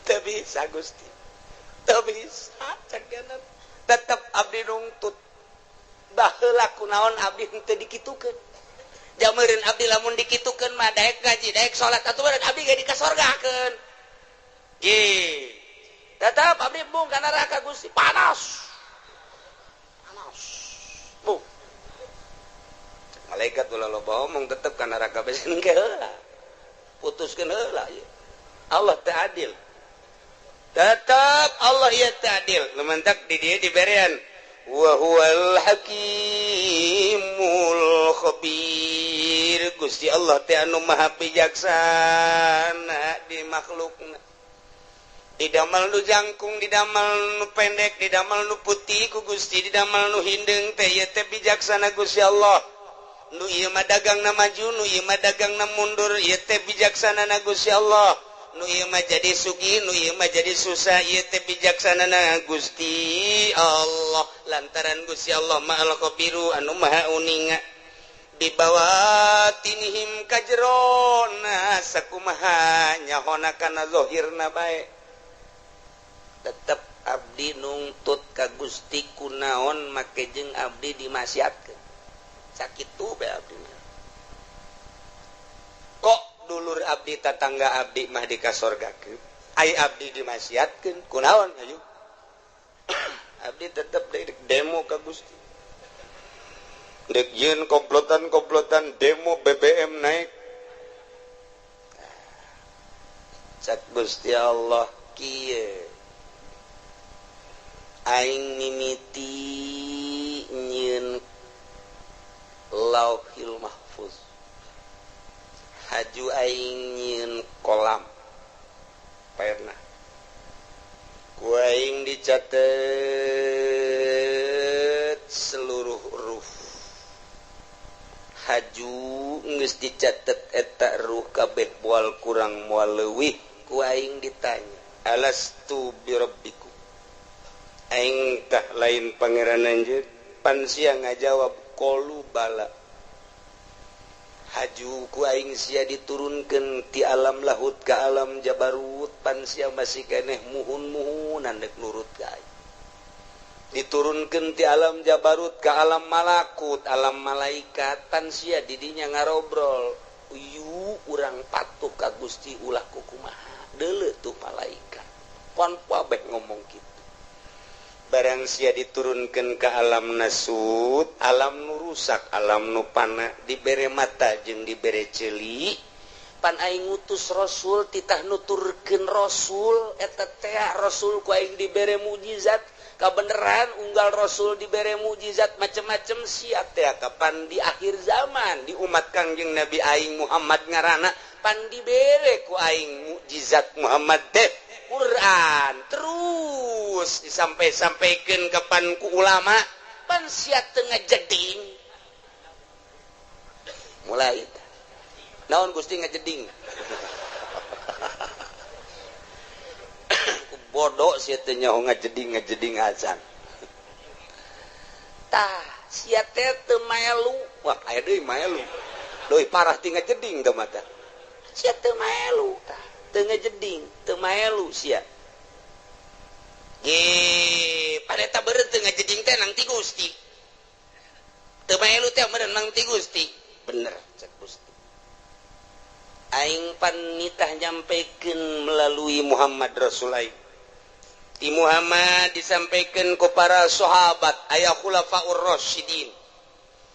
Teu bisa Gusti. Teu bisa cagana. Tetep abdi nungtut. Baheula kunaon abdi teu dikitukeun? Jameureun abdi lamun dikitukeun mah daek ngaji, daek salat atuh meureun abdi ge dikasorgakeun. Ye. Tetep abdi embung ka neraka Gusti, panas. Panas. Bu. Malaikat ulah loba omong tetep ka neraka bae engke heula. Putuskeun heula ieu. Allah teh adil. Tetep Allah ieu teh adil. Lumantak di dieu diberean wa huwal hakimul khabir. Gusti Allah teh anu maha bijaksana di makhlukna. Didamel nu jangkung, didamel nu pendek, didamel nu putih ku Gusti, didamel nu hindeung teh ieu teh bijaksana Gusti Allah. Nu ieu mah dagangna maju, nu ieu mah dagangna mundur, ieu teh bijaksana na Gusti Allah. Nu ieu mah jadi sugih, nu ieu mah jadi susah. Ieu teh bijaksanana Gusti Allah, lantaran Gusti Allah mah al-khabiru anu maha uninga. Dibawatinihim kajrona sakumaha nyahona kana zahirna bae. Tetep abdi nungtut ka Gusti kunaon make jeung abdi dimaksiatkeun. Sakitu bae abdi. Kok dulur abdi tatangga abdi mah dikasorgakeun, ai abdi dimaksiatkeun kunaon hayu. Abdi tetep demo ka Gusti. Dek yeun komplotan-komplotan demo BBM naik. Cak Gusti Allah kieu. Aing mimiti nyieun Lauhil Mahfuz. Haju aing nyieun kolam pernah ku aing dicatet seluruh huruf. Haju geus dicatet eta ruh kabeh moal kurang moal leuwih. Ku aing ditanya, alastu birabbikum, aing tah lain pangeran anjeun? Pan sia ngajawab qalu bala. Haju ku aing sia diturunkeun ti alam lahut ka alam jabarut, pan sia masih keneh muhun-muhunan dek nurut ka aing. Diturunkeun ti alam jabarut ka alam malakut, alam malaikat, pan sia didinya ngarobrol. Uyu urang patuh ka Gusti ulah kukumaha. Deuleu tuh malaikat. Pon kabeh ngomong kitu. Barang sia diturunkan ke alam nasut, alam nu rusak, alam nu pana, dibere mata jeung dibere ceuli, pan aing ngutus rasul titah nuturkeun rasul eta teh rasul ku aing dibere mukjizat, kabeneran unggal rasul dibere mukjizat macem-macem sia teh kapan di akhir zaman di umat Kangjeng Nabi aing Muhammad ngaranna pan dibere ku aing mukjizat Muhammad teh Quran terus disampai-sampaikan kapan ku ulama pan sia teu ngajeding. Mulai naon Gusti ngajeding. Ku bodoh sia teh nyaho ngajeding acan. Tah sia teh teu maelu. Wah aya deui maelu. Leuwih parah ti ngajeding teh mah tah. Sia teu maelu tah. Teu ngajeding, teu maelu sia. Ge, pada eta beureut teu ngajeding teh nang ti Gusti. Teu maelu teh meureun nang ti Gusti. Bener cek Gusti. Aing pan nitah nyampekeun melalui Muhammad Rasul aing. Ti Muhammad disampaikan ku para sahabat aya khulafaur rasyidin.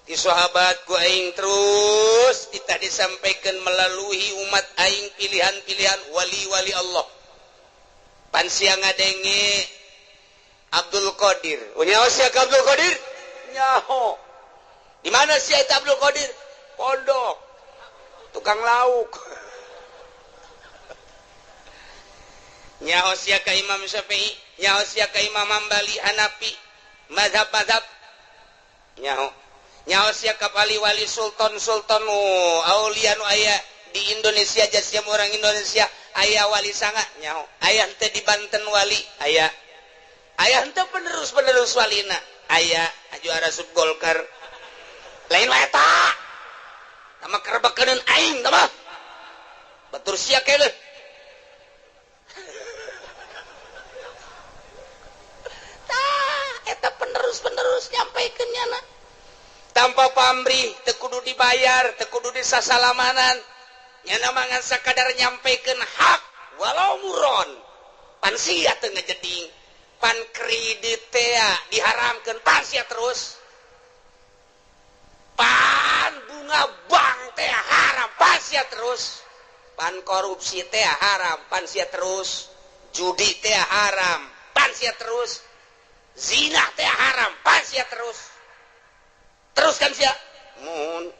Di sahabat ku aing terus kita disampaikan melalui umat aing pilihan-pilihan wali-wali Allah. Pan sia ngadenge Abdul Qadir. Oh, nyaho sia ka Abdul Qadir? Nyaho. Di mana sia eta Abdul Qadir? Pondok. Tukang lauk. Nyaho sia ka Imam Syafi'i, nyaho sia ka Imam Hambali, Hanafi, mazhab-mazhab. Nyaho. Nyaho sia ka wali-wali sultan-sultan aulia nu aya di Indonesia jasiam orang Indonesia aya wali sanga nyaho. Aya henteu di Banten wali aya. Aya henteu penerus-penerus walina aya aju arasup Golkar. Lain wae eta. Tama kerebekeun aing tah mah. Batur sia keneh. Tah eta penerus-penerus nyampaikeun nyana. Tanpa pamrih, teu kudu dibayar, teu kudu disasalamanan. Nyana mangan sakadar nyampaikeun hak walau muron. Pan sia teu ngajeding, pan kredit teh diharamkeun, pan sia terus. Pan bunga bank teh haram, pan sia terus. Pan korupsi teh haram, pan sia terus. Judi teh haram, pan sia terus. Zina teh haram, pan sia terus. Terus kan sia mun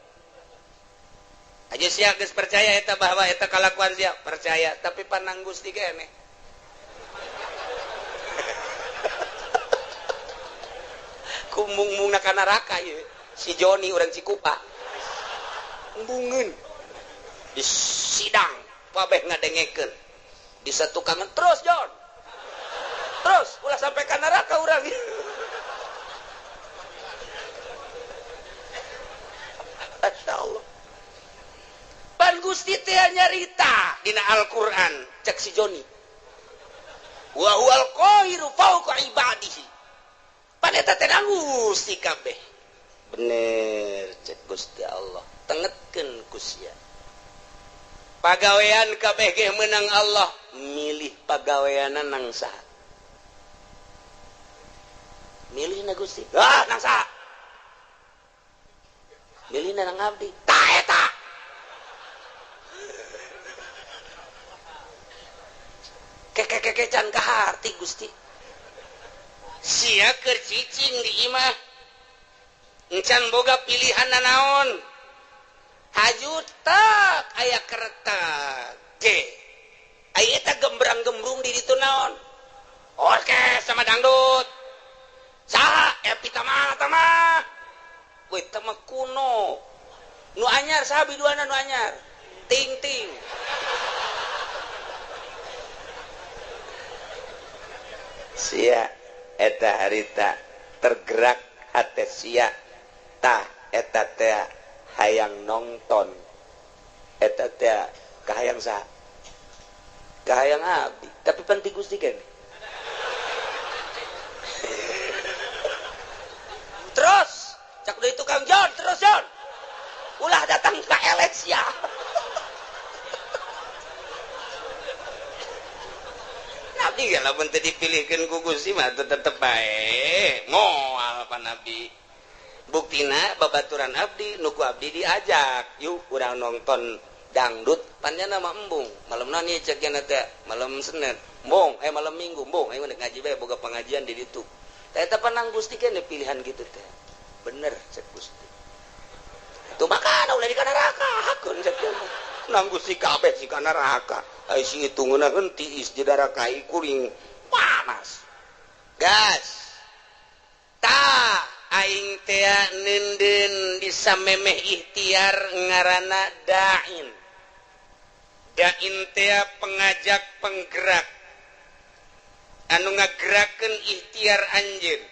aja sia geus percaya eta bahwa eta kalakuan sia percaya tapi panang Gusti keneh. Kumbung-mungna ka neraka ieu si Joni urang Cikupa embungeun di sidang kabeh ngadengekeun. Bisa tukangan terus John. Terus ulah sampai ka neraka urang. Masya Allah. Pan Gusti teh nyarita dina Al-Qur'an cek si Joni. Wa huwal qahiru fawqa ibadihi. Pan eta teh Gusti kabeh. Bener cek Gusti Allah. Tengetkeun ku sia. Pagawean kabeh ge meunang Allah, milih pagaweanna nang saha? Milih na Gusti. Ah, nang saha? Milih na nang abdi. Tah eta. Keke can kaharti Gusti. Sia keur cicing di imah. Encan boga pilihan nanaon. Haju tak aya keretak ge. Aya eta gembrang-gembrung di ditu naon? Orkes sama dangdut. Saha epi tama tama. Weh tama kuno. Nu anyar saha biduana nu anyar? Ting-ting. Sia eta harita tergerak hate sia tah eta teh hayang nonton eta teh kahayang saha? Kahayang abdi, tapi penting Gusti kan. Terus cak deui tukang John, terus John. Ulah datang ka elek sia. Nabi ya lamun teu dipilihkeun ku Gusti mah tetep bae moal pa Nabi. Buktina babaturan abdi nu ku abdi diajak yuk urang nonton dangdut panjana mah embung malam nani cek nya teh malam Senin embung malam Minggu embung ayo ngaji bae boga pengajian di ditu teh eta panang Gusti keneh pilihan gitu teh bener cek Gusti itu makana ulah di kana neraka hakun cek nang Gusti kabeh si kana neraka ai si hitungeuna henteu is di neraka kuring panas gas ta aing tea nenden bisa memeh ikhtiar ngarana da'in. Da'in tea pengajak penggerak anu ngagerakeun ikhtiar anjeun.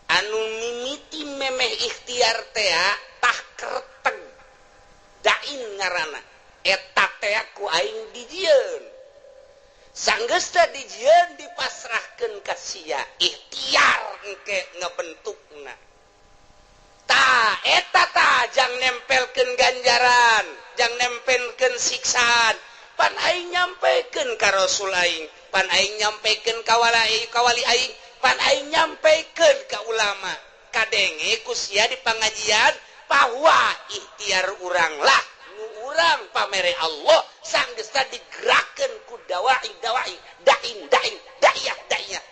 Anu mimiti memeh ikhtiar tea tah kerteg. Da'in ngarana eta tea ku aing dijieun. Sanggeus teh dijieun dipasrahkeun ka sia ikhtiar engke ngebentukna. Tah eta tah jang nempelkeun ganjaran, jang nempelkeun siksaan. Pan aing nyampekeun ka Rasul aing, pan aing nyampekeun ka wali aing, pan aing nyampekeun ka ulama. Kadenge ku sia di pangajian bahwa ikhtiar urang lah nu urang pamere Allah sanggeus teh digerakkeun ku dawai dawai dain dain da'iyah da'iyah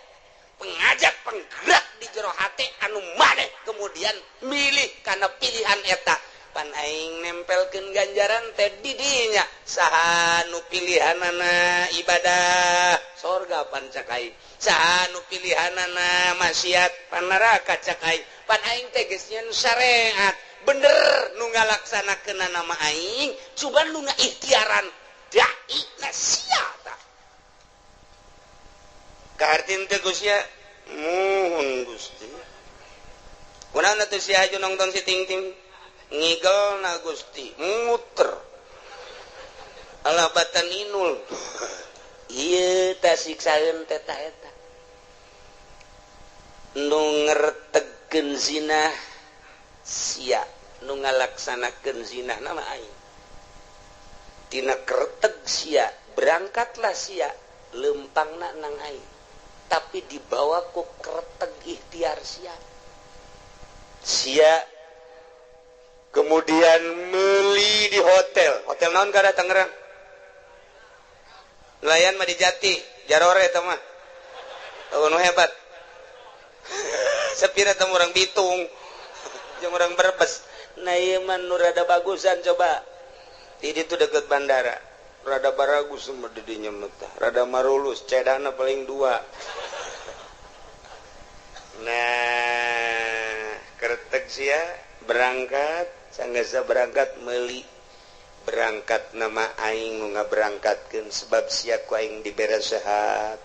pengajak penggerak di jero hate anu maneh kemudian milih kana pilihan eta pan aing nempelkeun ganjaran teh di dinya saha nu pilihanana ibadah sorga pan cak aing saha nu pilihanana maksiat pan neraka cak aing pan aing teh geus nyeun syariat bener nu ngalaksanakeun nama aing cuman nu ngaikhtiaran dai na sia tah kahartin teh Gusti muhun Gusti kunaon atuh sia aju nonton si ting-ting ngigel na Gusti muter alah batan inul ieu tah siksaeun teh tah eta nu ngertegkeun zina sia nu ngalaksanakeun zina nama aing tina kerteg sia berangkatlah sia lempangna nang aing tapi dibawa ku kerteg ikhtiar sia sia kemudian meli di hotel hotel naon kada Tangerang nelayan mah di Jati jarore eta mah nu hebat sepira teh urang Bitung jeung urang Brebes. Nah ieu mah nu rada bagusan coba di ditu deket bandara rada baragus mah di dinya mah rada marulus cedana paling dua. Nah kertek sia berangkat sanggasa berangkat meuli Berangkat nama aing nu ngaberangkatkeun sebab sia ku aing dibere sehat.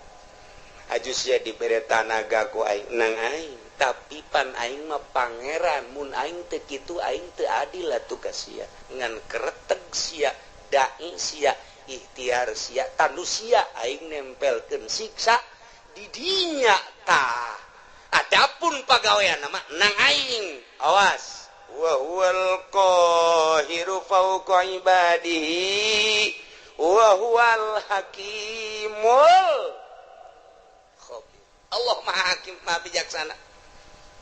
Aju sia dibere tanaga ku aing nang aing, tapi pan aing mah pangeran, mun aing teu kitu aing teu adil atuh ka sia. Ngan kereteg sia, daeng sia, ikhtiar sia, tanu sia aing nempelkeun siksa di dinya tah. Adapun pagawean mah nang aing, awas. Wa huwal qahiru fawqa ibadihi wa huwal hakimul khabir. Allah Maha Hakim, Maha Bijaksana.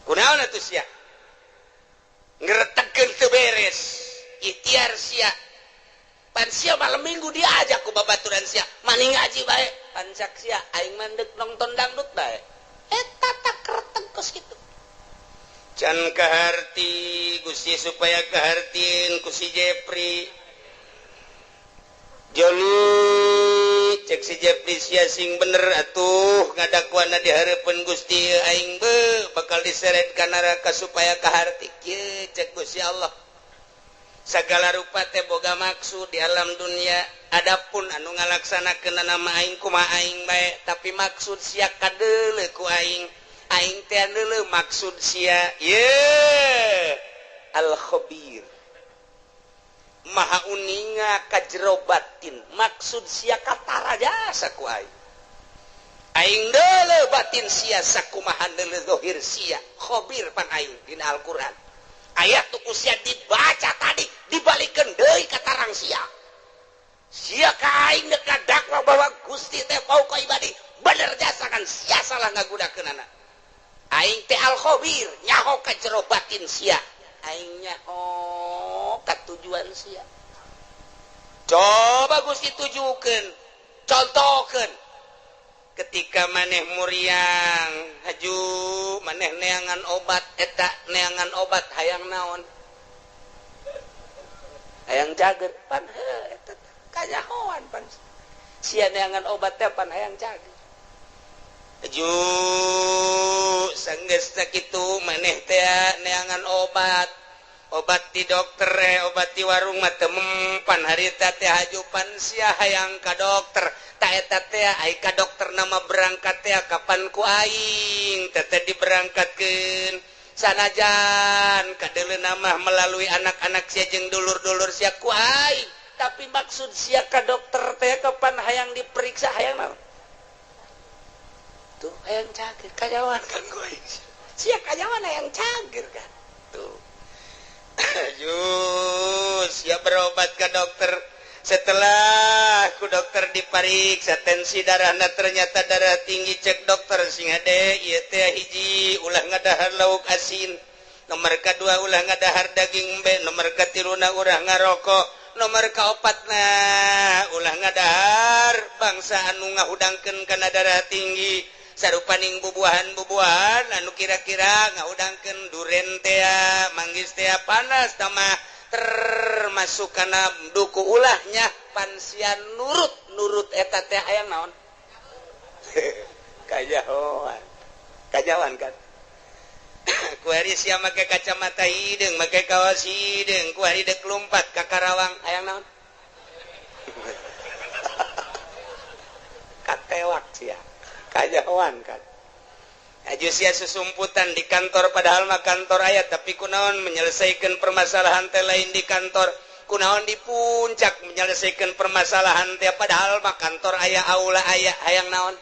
Kunaon atuh sia? Ngretegkeun teu beres, ikhtiar sia. Pan sia malam minggu diajak ku babaturan sia, maning ngaji bae, pan cak sia aing mah deuk nonton dangdut bae. Eta tak kreteg kos kitu. Can kaharti Gusti supaya kahartieun ku si Jepri. Joli cek si Jepri sia sing bener atuh ngadakuana di hareupeun Gusti aing be bakal diseret ka neraka supaya kaharti kieu cek Gusti Allah. Sagala rupa teh boga maksud di alam dunia. Adapun anu ngalaksanakeun nama aing kumaha aing bae, tapi maksud sia kadeuleu ku aing. Aing teh deuleu maksud sia. Ye al khabir maha uninga ka jero batin, maksud sia katara jasa ku aing. Aing deuleu batin sia sakumaha deuleu zahir sia. Khabir pan aing dina Al-Qur'an. Ayat tu ku sia dibaca tadi dibalikeun deui ka tarang sia. Sia ka aing deuk ngadakwa bahwa Gusti teh fauqa ibadi, bener jasa kan sia salah ngagunakeunana. Aing teh al khabir nyaho ka jero batin sia, aing nyaho ka tujuan sia. Coba Gusti tujukeun, contohkeun ketika maneh muriang haju maneh neangan obat eta neangan obat hayang naon? Hayang cager pan heuh eta kanyahoan pan sia neangan obat teh pan hayang cager. Ju sanggeus sakitu maneh teh neangan obat, obat di dokter obat di warung mah teu mempan harita teh haju pan sia hayang ka dokter. Ta eta teh ai ka dokter nama berangkat teh kapan ku aing teh teh diberangkatkeun sanajan kadeuleu mah melalui anak-anak sia jeung dulur-dulur sia ku aing, tapi maksud sia ka dokter teh kapan hayang diperiksa hayang naon? Tuh hayang cager kanyawan kan ku aing sia kanyawan hayang cager kan tuh. Ayo sia berobat ke dokter, setelah ku dokter dipariksa tensi darahna ternyata darah tinggi, cek dokter sing hade ieu teh hiji ulah ngadahar lauk asin, nomor kadua ulah ngadahar daging embe, nomor katiluna ulah ngarokok, nomor kaopatna ulah ngadahar bangsa anu ngahudangkeun kana darah tinggi sarupaning bubuahan-bubuahan anu kira-kira ngahudangkeun duren teh manggis teh panas tamah termasuk kana duku ulahnya pan sia nurut-nurut eta teh hayang naon? Kajahoan. Kajahoan kan. Kuari sia make kacamata hideung, make kaos hideung, kuari deuk lumpat ka Karawang hayang naon? Katewak sia. Kajahoan kan. Aju sia susumputan di kantor padahal mah kantor aya tapi kunaon menyelesaikan permasalahan teh lain di kantor, kunaon di puncak menyelesaikan permasalahan teh padahal mah kantor aya aula aya hayang naon?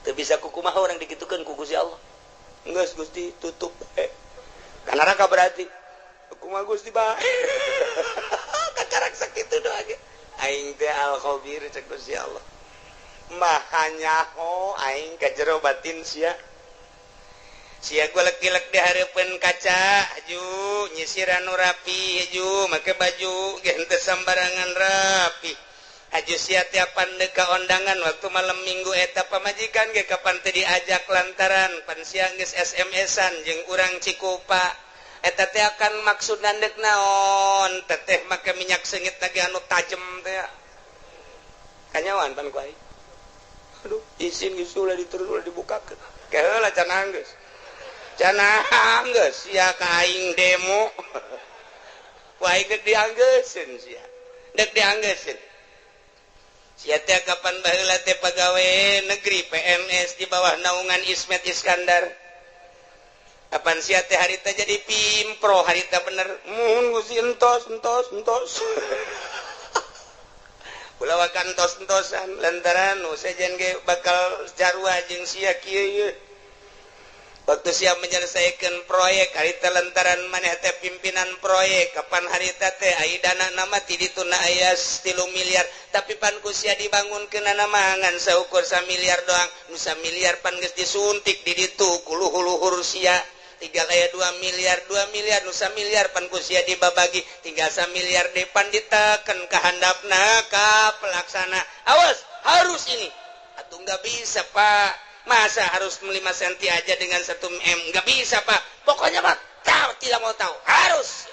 Teu bisa kukumaha urang dikitukeun ku Gusti Allah. Geus Gusti tutup bae. Ka neraka berarti. Kumaha Gusti bae. Kakarak sakitu doa ge. Aing teh al khabir cek Gusti Allah. Maha nyaho aing ka jero batin sia. Sia golek-golek di hareupeun kaca, ju nyisiran nu rapi, ju make baju ge henteu sambarangan rapi. Aju sia tiapan deuk ka ondangan waktu malam minggu eta pamajikan ge kapan teu diajak lantaran pan sia geus SMS-an jeung urang Cikupa. Eta teh akan maksud deuk naon? Teteh make minyak seungit lagi anu tajem teh. Kanyawan pan ku aing. Aduh, izin geus ulah diterus ulah dibukakeun. Keheula can anggeus. Can anggeus sia ka aing demo. Ku aing dek dianggeuseun sia. Dek dianggeuseun. Sia teh kapan baheula teh pagawe negeri PNS di bawah naungan Ismet Iskandar. Kapan sia teh harita jadi pimpro harita bener. Mun Gusti entos entos entos. Ulah wakan entos-entosan lantaran nu sejen ge bakal jarua jeung sia kieu ieu. Waktu sia menyelesaikan proyek harita lantaran maneh teh pimpinan proyek kapan harita teh ai dana nama ti dituna aya 3 miliar tapi pan ku sia dibangunkeunana mah ngan saukur 1 miliar doang nu 1 miliar pan geus disuntik di ditu ku luhur-luhur sia. Tinggal aya 2 miliar, 2 miliar, nu 1 miliar pan ku sia dibabagi, tinggal 1 miliar depan diteken ka handapna ka pelaksana. Awas, harus ini. Atuh nggak bisa, Pak. Masa harus 5 senti aja dengan 1 M? Nggak bisa, Pak. Pokoknya Pak, tahu tidak mau tahu, harus.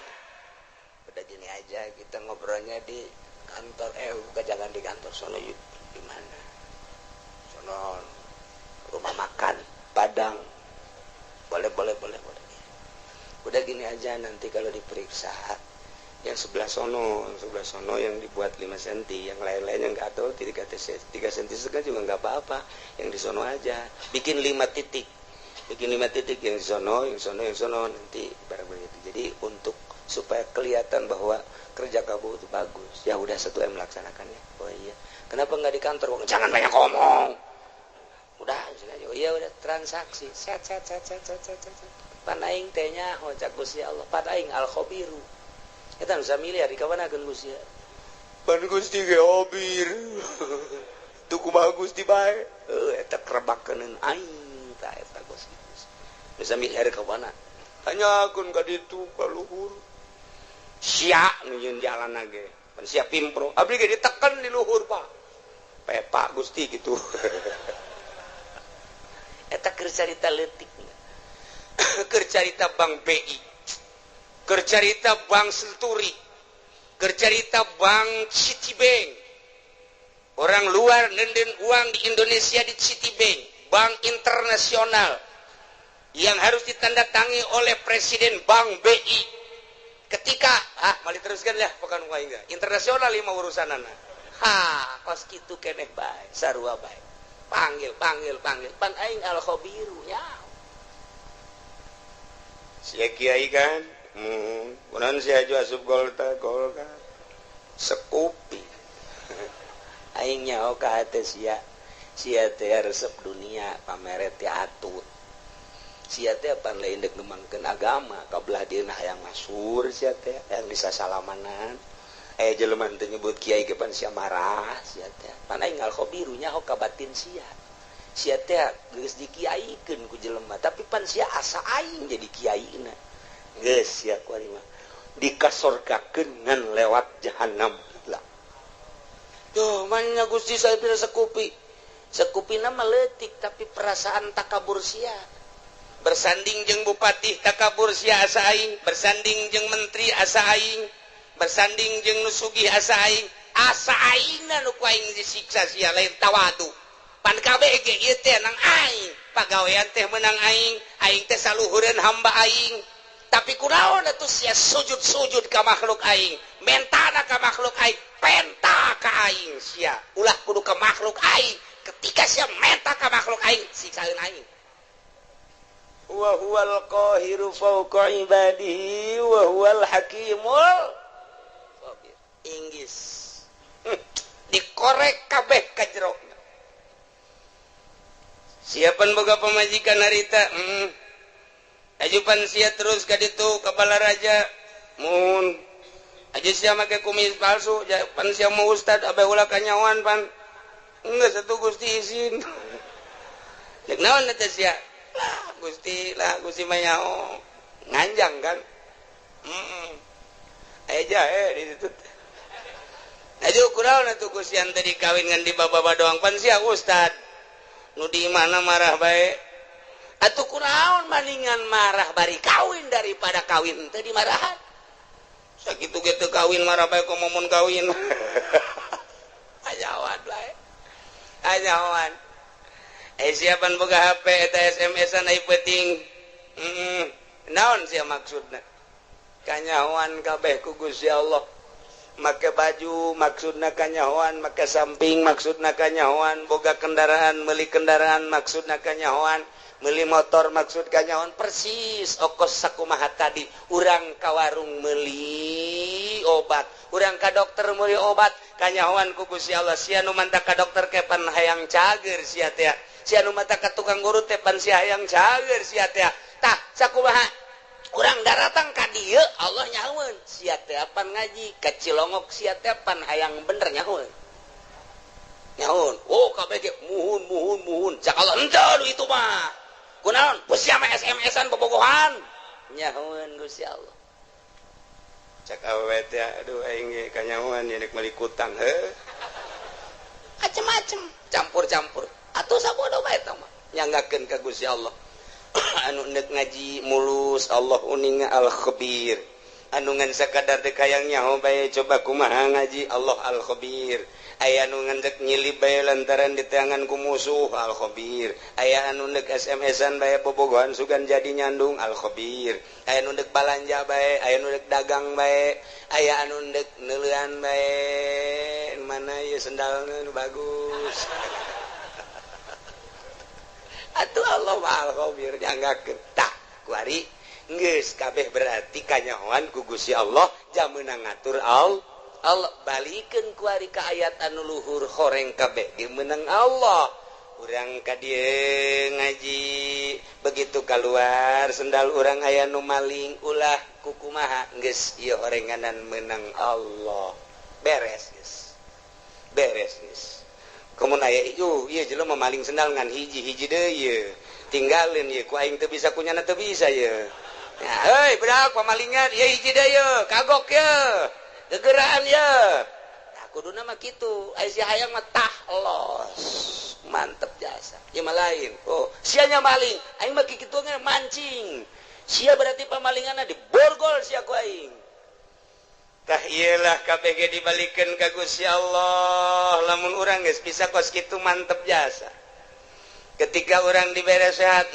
Udah gini aja kita ngobrolnya di kantor, bukan jangan di kantor sono yuk. Di mana? Sono rumah makan Padang. Boleh, boleh, boleh, boleh. Udah gini aja nanti kalau diperiksa yang sebelah sono yang dibuat 5 cm, yang lain-lain yang nggak tahu 3 cm setengah juga nggak apa-apa. Yang di sono aja bikin 5 titik. Bikin 5 titik yang di sono, yang sono, yang sono nanti barang begitu. Jadi untuk supaya kelihatan bahwa kerja kamu itu bagus. Ya udah 1 M melaksanakannya. Oh iya. Kenapa nggak di kantor? Jangan banyak ngomong. Udah, iya udah transaksi. Set set set set set set set. Pan aing teh nyaho cak Gusti Allah. Pan aing al khabiru. Eta nu samiliar dikawanakeun Gusti. Pan Gusti ge khabir. Tuh kumaha Gusti bae. Heuh eta kerebakeun aing tah eta Gusti. Nu samiliar kawana. Tanyakeun ka ditu ka luhur. Sia nu nyeun jalan ge. Pan sia pimpro. Abdi ge diteken di luhur, Pak. Pepak Gusti gitu. Eta keur carita leutik. Keur carita Bank BI. Keur carita Bank Senturi. Keur carita Bank Citibank. Orang luar nenden uang di Indonesia di Citibank, bank internasional yang harus ditandatangi oleh Presiden Bank BI. Ketika ah mali teruskan lah bukan aing internasional lima urusanana. Ha, kos kitu keneh bae, sarua bae. Panggil, panggil, panggil. Pan aing al khabiru nya. Sia kiai kan? Kunaon sia aju asup golta golkar. Sekupi. Aing nyaho ka hate sia. Sia teh resep dunia pamere teh atut. Sia teh pan lain deuk ngembangkeun agama, kabelah dieuna hayang masyhur sia teh, hayang disasalamanan. Jelema teh nyebut kiai ge pan sia marah sia teh. Pan aing al khabiru nyaho ka batin sia. Sia teh geus dikiaikeun ku jelema, tapi pan sia asa aing jadi kiaina. Geus sia ku ari mah dikasorgakeun ngan lewat jahanam lah. Duh, manya Gusti saya pira sekupi. Sekupina mah leutik tapi perasaan takabur sia. Bersanding jeung bupati takabur sia asa aing, bersanding jeung menteri asa aing. Bersanding jeung nu sugih asa aing, asa aingna nu ku aing disiksa sia lain tawadu. Pan kabeh ge ieu teh nang aing, pagawean teh meunang aing, aing teh saluhureun hamba aing. Tapi kunaon atuh sia sujud-sujud ka makhluk aing, mentana ka makhluk aing, penta ka aing sia. Ulah kudu ka makhluk aing. Ketika sia menta ka makhluk aing, siksaeun aing. Wa huwal qahiru fawqa ibadihi wa huwal hakimul Inggris dikorek kabeh ka jero. Siapan boga pamajikan harita? Ajupan sia terus ka ditu ka Balaraja. Mun aju sia make kumis palsu, pan sia mau ustad abe ulah kanyawan pan. Geus atuh Gusti izin. Deuk naon eta sia? Lah Gusti mah nyaho. Nganjang kan? Aya jahe di ditu. Aju kunaon atuh Gusti ante dikawin ngan di baba doang pan sia ustad. Nu di mana marah bae. Atuh kunaon maningan marah bari kawin daripada kawin teu dimarahan. Sakitu ge teu kawin marah bae komo mun kawin. Ajawan bae. Ajawan. Siapan boga HP eta SMS-an ai peuting. Naon sia maksudna? Kanyahoan kabeh ku Gusti Allah. Make baju maksudna kanyahoan, make samping maksudna kanyahoan, boga kendaraan, meuli kendaraan maksudna kanyahoan, meuli motor maksud kanyahoan, persis okos sakumaha tadi. Urang ka warung meuli obat, urang ka dokter meuli obat, kanyahoan ku Gusti Allah. Sia nu mantak ka dokter kepan hayang cager sia teh, sia nu mantak ka tukang urut teh pan sia hayang cager sia teh. Tah sakumaha urang daratang ka dieu Allah nyahoeun sia teh apan ngaji ka Cilongok, sia teh pan hayang bener nyahoeun. Nyahoeun oh kabeh ge muhun muhun muhun cak Allah henteu itu mah kunaon sia mah SMS-an bobogohan nyahoeun Gusti Allah. Cak awewe teh aduh aing ge kanyahoan ieu rek meuli kutang heuh macem-macem campur-campur atuh sabodo bae eta mah nyanggakeun ka Gusti Allah. Anu nek ngaji mulus Allah uninga al-khabir, anu ngan sakadar dek hayang nyaho bae coba kumaha ngaji Allah al-khabir, aya anu ngan dek nyilib bae lantaran diteangan ku musuh al-khabir, aya anu nek SMS-an bae bobogohan sugan jadi nyandung al-khabir, aya anu dek balanja bae, aya anu dek dagang bae, aya anu dek neuleuan bae mana ieu sendalna nu bagus. Atuh Allah al-khabir nyanggakeun. Tah kuari geus kabeh berarti kanyahoan ku Gusti Allah jam meunang ngatur Allah. Allah balikeun kuari ka ayat anu luhur horeng kabeh ge meunang Allah. Urang ka dieu ngaji begitu keluar sendal urang aya nu maling ulah kukumaha geus ieu horenganan meunang Allah. Beres geus. Beres geus. Komun aya ieu ieu jelema maling sendal ngan hiji-hiji deui ieu. Tinggalin ieu ku aing teu bisa kunyana teu bisa ieu. Ya, heuy budak pamalingan ieu hiji deui ieu, kagok ieu. Gegeraan ieu. Tah kuduna mah kitu, aya si hayang mah tah los. Mantep jasa. Ieu mah lain. Oh, sia nya maling, aing mah kitu ge mancing. Sia berarti pamalinganna diborgol sia ku aing. Tah iyalah KBG dibalikeun ka Gusti Allah. Lamun urang geus bisa kos kitu mantep jasa. Ketika urang dibere sehat,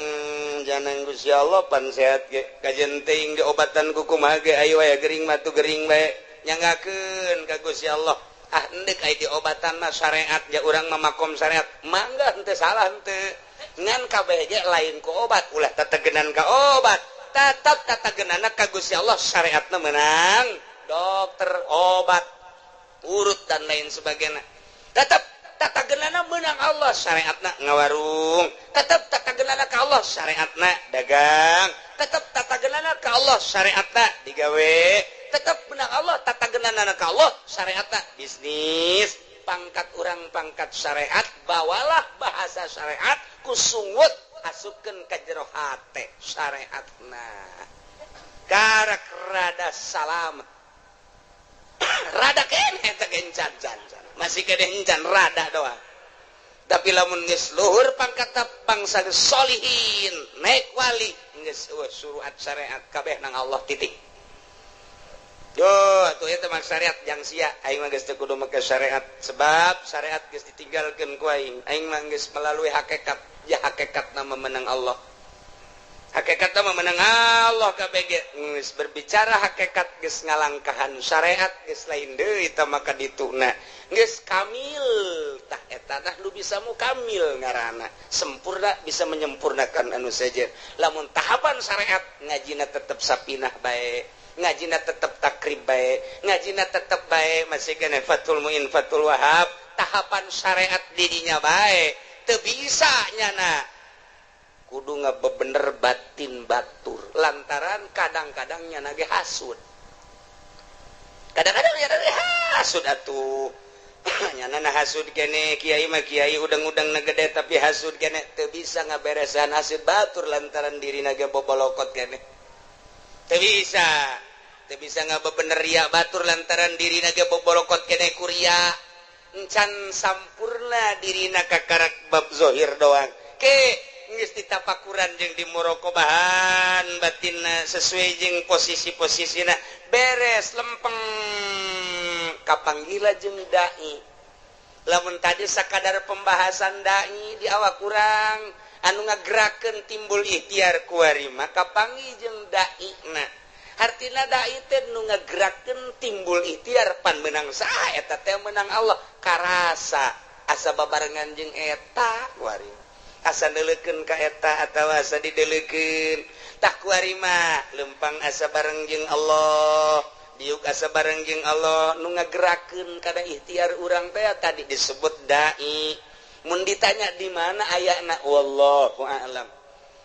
jangan Gusti Allah pan sehat ge kajen teuing diobatan ku kumaha ge ayo aya gering mah tu gering bae nyanggakeun ka Gusti Allah. Ah endek aya diobatan mah syariat ja urang mah makom syariat. Mangga henteu salah henteu. Ngan kabeh ge lain ku obat, ulah tetegenan ka obat. Tetep tetegenanna ka Gusti Allah syariatna meunang. Dokter, obat, urut dan lain sebagainya. Tetap tata genana menang Allah syariatna ngawarung. Tetap tata genana ka Allah syariatna dagang. Tetap tata genana ka Allah syariatna digawe. Tetap menang Allah tata genana ka Allah syariatna bisnis. Pangkat urang pangkat syariat, bawalah bahasa syariat kusungut asupkeun ka jero hate syariatna. Karak rada salamet. Rada keneh teh encan can masih keneh encan rada doang. Tapi lamun geus luhur pangkat bangsa solihin naik wali geus suruhat syariat kabeh nang Allah titik. Yo atuh eta mah syariat jang sia aing mah geus teu kudu make syariat sebab syariat geus ditinggalkeun ku aing. Aing mah geus melalui hakikat, ya hakikatna memenang Allah. Hakikatna memenang Allah kabeh ge geus berbicara hakikat geus ngalangkahan syariat geus lain deui tah maka dituna geus kamil tah eta tah nu bisa mukamil ngaranna sempurna bisa menyempurnakan anu sejen. Lamun tahapan syariat ngajina tetep sapinah bae, ngajina tetep takrib bae, ngajina tetep bae masih keneh Fathul Muin Fathul Wahab tahapan syariat didinya bae teu bisa nyana kudu ngabebener batin batur lantaran kadang-kadang nyana ge hasud, kadang-kadang nyana ge hasud atuh nyana na hasud kene kiai mah kiai udang-udang na gede tapi hasud kene teu bisa ngaberesan hasud batur lantaran dirina ge bobolokot kene teu bisa ngabebener ria batur lantaran dirina ge bobolokot kene kuria encan sampurna dirina kakarak bab zohir doang ke geus ditapakuran jeung di muraqabahan batinna sesuai jeung posisi-posisina beres lempeng kapanggila jeung dai. Lamun tadi sakadar pembahasan dai di awak urang anu ngagerakeun timbul ikhtiar kuari mah kapanggih jeung daina. Hartina dai teh nu ngagerakeun timbul ikhtiar pan menang saha eta teh menang Allah karasa asa babarengan jeung eta kuari asa neuleukeun ka eta atawa asa dideulekeun tah kuari mah lempang asa bareng jeung Allah diuk asa bareng jeung Allah nu ngagerakeun kana ikhtiar urang teh tadi disebut dai. Mun ditanya di mana ayana wallahu a'lam.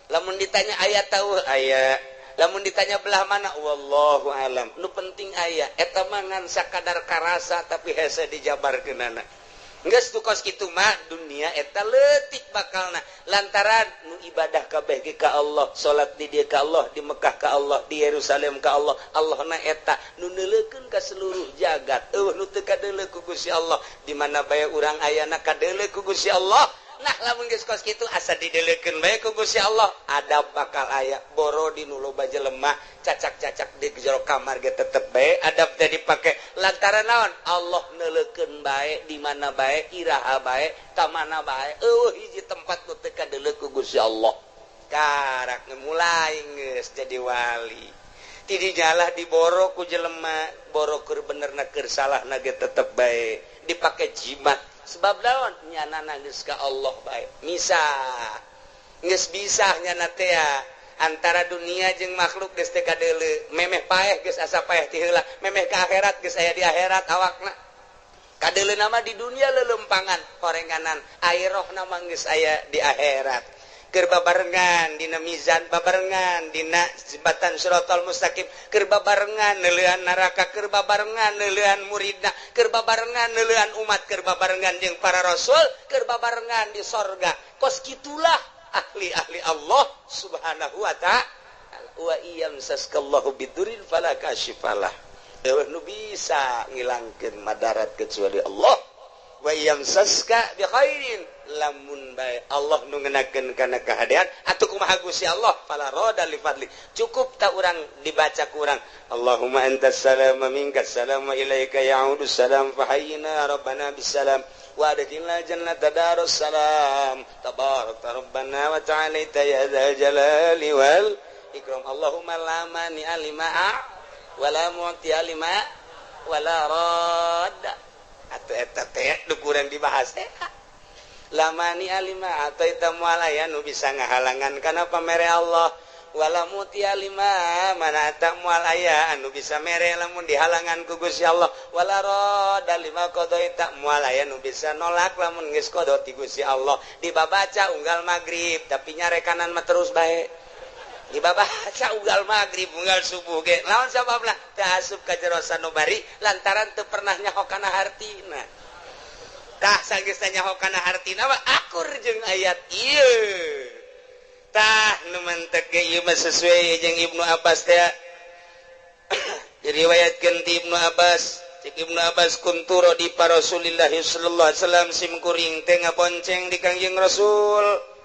Lamun ditanya aya tahu aya, lamun ditanya belah mana wallahu a'lam. Nu penting aya eta mah ngan sakadar karasa tapi hese dijabarkeunana. Geus tu kos kitu mah dunia eta leutik bakalna lantaran nu ibadah kabeh ge ka Allah, salat di dieu ka Allah, di Mekah ka Allah, di Yerusalem ka Allah. Allahna eta nu neuleukeun ka seluruh jagat. Eueuh nu teu kadeuleu ku Gusti Allah, di mana bae urang ayana kadeuleu ku Gusti Allah. Nah lamun geus kos kitu asa dideleukeun bae ku Gusti Allah, adab bakal aya. Boro di nu loba jelema cacak-cacak di jero kamar ge tetep bae adab teh dipake lantaran naon? Allah neuleukeun bae di mana bae, iraha bae, ka mana bae. Eueuh hiji tempat nu teu kadeuleu ku Gusti Allah. Karak mulai geus jadi wali. Ti dijalah diboro ku jelema, boro keur benerna keur salahna ge tetep bae dipake jimat. Sebab naon nyana geus ka Allah bae misah geus bisa nyana teh antara dunia jeung makhluk geus teu kadeuleu memeh paeh geus asa paeh ti heula memeh ka akhirat geus aya di akhirat awakna kadeuleu mah di dunia lelempangan horenganan akhirahna mah geus aya di akhirat keur babarengan dina mizan babarengan dina jembatan siratal mustaqim keur babarengan neuleuan neraka keur babarengan neuleuan muridna keur babarengan neuleuan umat keur babarengan jeung para rasul keur babarengan di sorga. Kos kitulah ahli-ahli Allah subhanahu wa ta'ala. Wa iyamsaskallahu bidurin fala kashifalah. Eueuh nu bisa ngilangkeun madarat kecuali Allah. Wa yamsaska bi khairin lamun bae Allah nu ngenakeun kana kahadean atuh kumaha Gusti Allah fala rada li fadli. Cukup tak urang dibaca ku urang Allahumma antas salam wa minkas salam wa ilaika ya'udu salam fahayyina rabbana bisalam wa adkhilna jannata darus salam tabarakta rabbana wa ta'alaita ya dzal jalali wal ikram. Allahumma la mani alima wa la mu'ti alima wa la radda. Atau eta teh nu kurang dibahas teh lamani alima atau eta moal aya nu bisa ngahalangan kana pamere Allah wala muti alima mana eta moal aya anu bisa mere lamun dihalangan ku Gusti Allah wala rada lima qadaita moal aya nu bisa nolak lamun geus qada ti Gusti Allah. Dibabaca unggal magrib tapi nyarekanan mah terus bae dibabaca unggal magrib unggal subuh ge lawan sababna teu asup ka jero sanubari lantaran teu pernah nyaho kana hartina. Tah sanggeus nyaho kana hartina mah akur jeung ayat ieu. Tah nu mentek ge ieu mah sesuai jeung Ibnu Abbas teh. Diriwayatkeun ti Ibnu Abbas, cek Ibnu Abbas kunturo di pa Rasulillah sallallahu alaihi wasallam sim kuring teh ngabonceng di Kangjeng Rasul.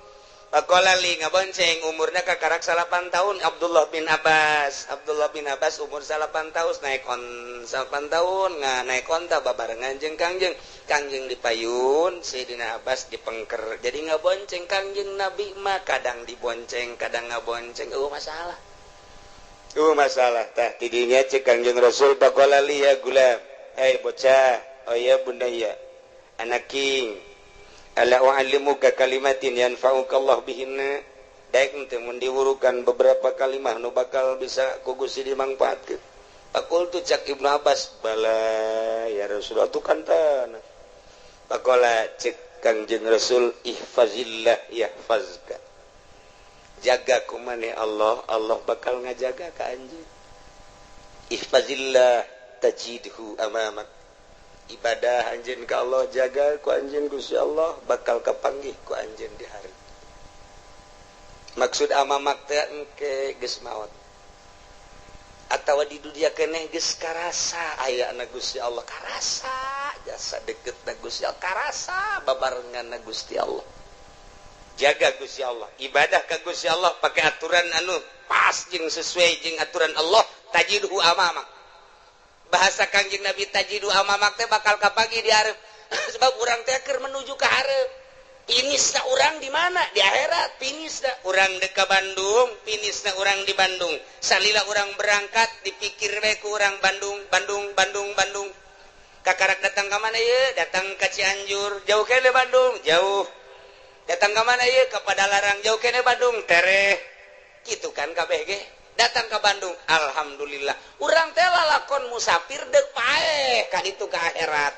Pakola li ngabonceng umurna kakarak 8 tahun Abdullah bin Abbas. Abdullah bin Abbas umur 8 tahun naik on 8 tahun naik onta babarengan jeung Kangjeng. Kangjeng dipayun, Sayyidina Abbas dipengker. Jadi ngabonceng Kangjeng Nabi mah kadang dibonceng, kadang ngabonceng. Eueuh masalah. Eueuh masalah tah tidinya ceuk Kangjeng Rasul pakola li ya gulam. Hei bocah, oh ya bundaya. Anak king. Ala u'allimuka kalimatin yanfa'uka Allah bihinna. Daek teh mun diwurukan beberapa kalimah nu bakal bisa ku Gusti dimangfaatkeun. Faqultu cak Ibnu Abbas, bala ya Rasulullah tu kantan. Faqala cek Kangjeng Rasul ihfazillah yahfazka. Jaga ku maneh Allah, Allah bakal ngajaga ka anjeun. Ihfazillah tajidhu amamak. Ibadah anjeun ka Allah jaga ku anjeun Gusti Allah bakal kapanggih ku anjeun di hari. Maksud amamak teh engke geus maot. Atawa di dunia keneh geus karasa ayana Gusti Allah karasa jasa deket na Gusti Allah karasa babarengan na Gusti Allah. Jaga Gusti Allah, ibadah ka Gusti Allah pakai aturan anu pas jeung sesuai jeung aturan Allah tajidhu amamak. Bahasa Kangjeng Nabi tajidu amamak teh bakal kapanggih di hareup. Sebab urang teh keur menuju ka hareup. Finisna urang di mana? Di akhirat finisna. Urang dek ka Bandung, finisna urang di Bandung. Salila urang berangkat dipikir we ku urang Bandung, Bandung, Bandung, Bandung. Kakarak datang ke mana ya? Datang ke Cianjur, jauh kene Bandung, jauh. Datang ke mana ya? Ke Padalarang, jauh kene Bandung, tereh. Gitu kan KBG. Datang ke Bandung, alhamdulillah. Urang teh lalakon musafir dek paeh ka ditu ke akhirat.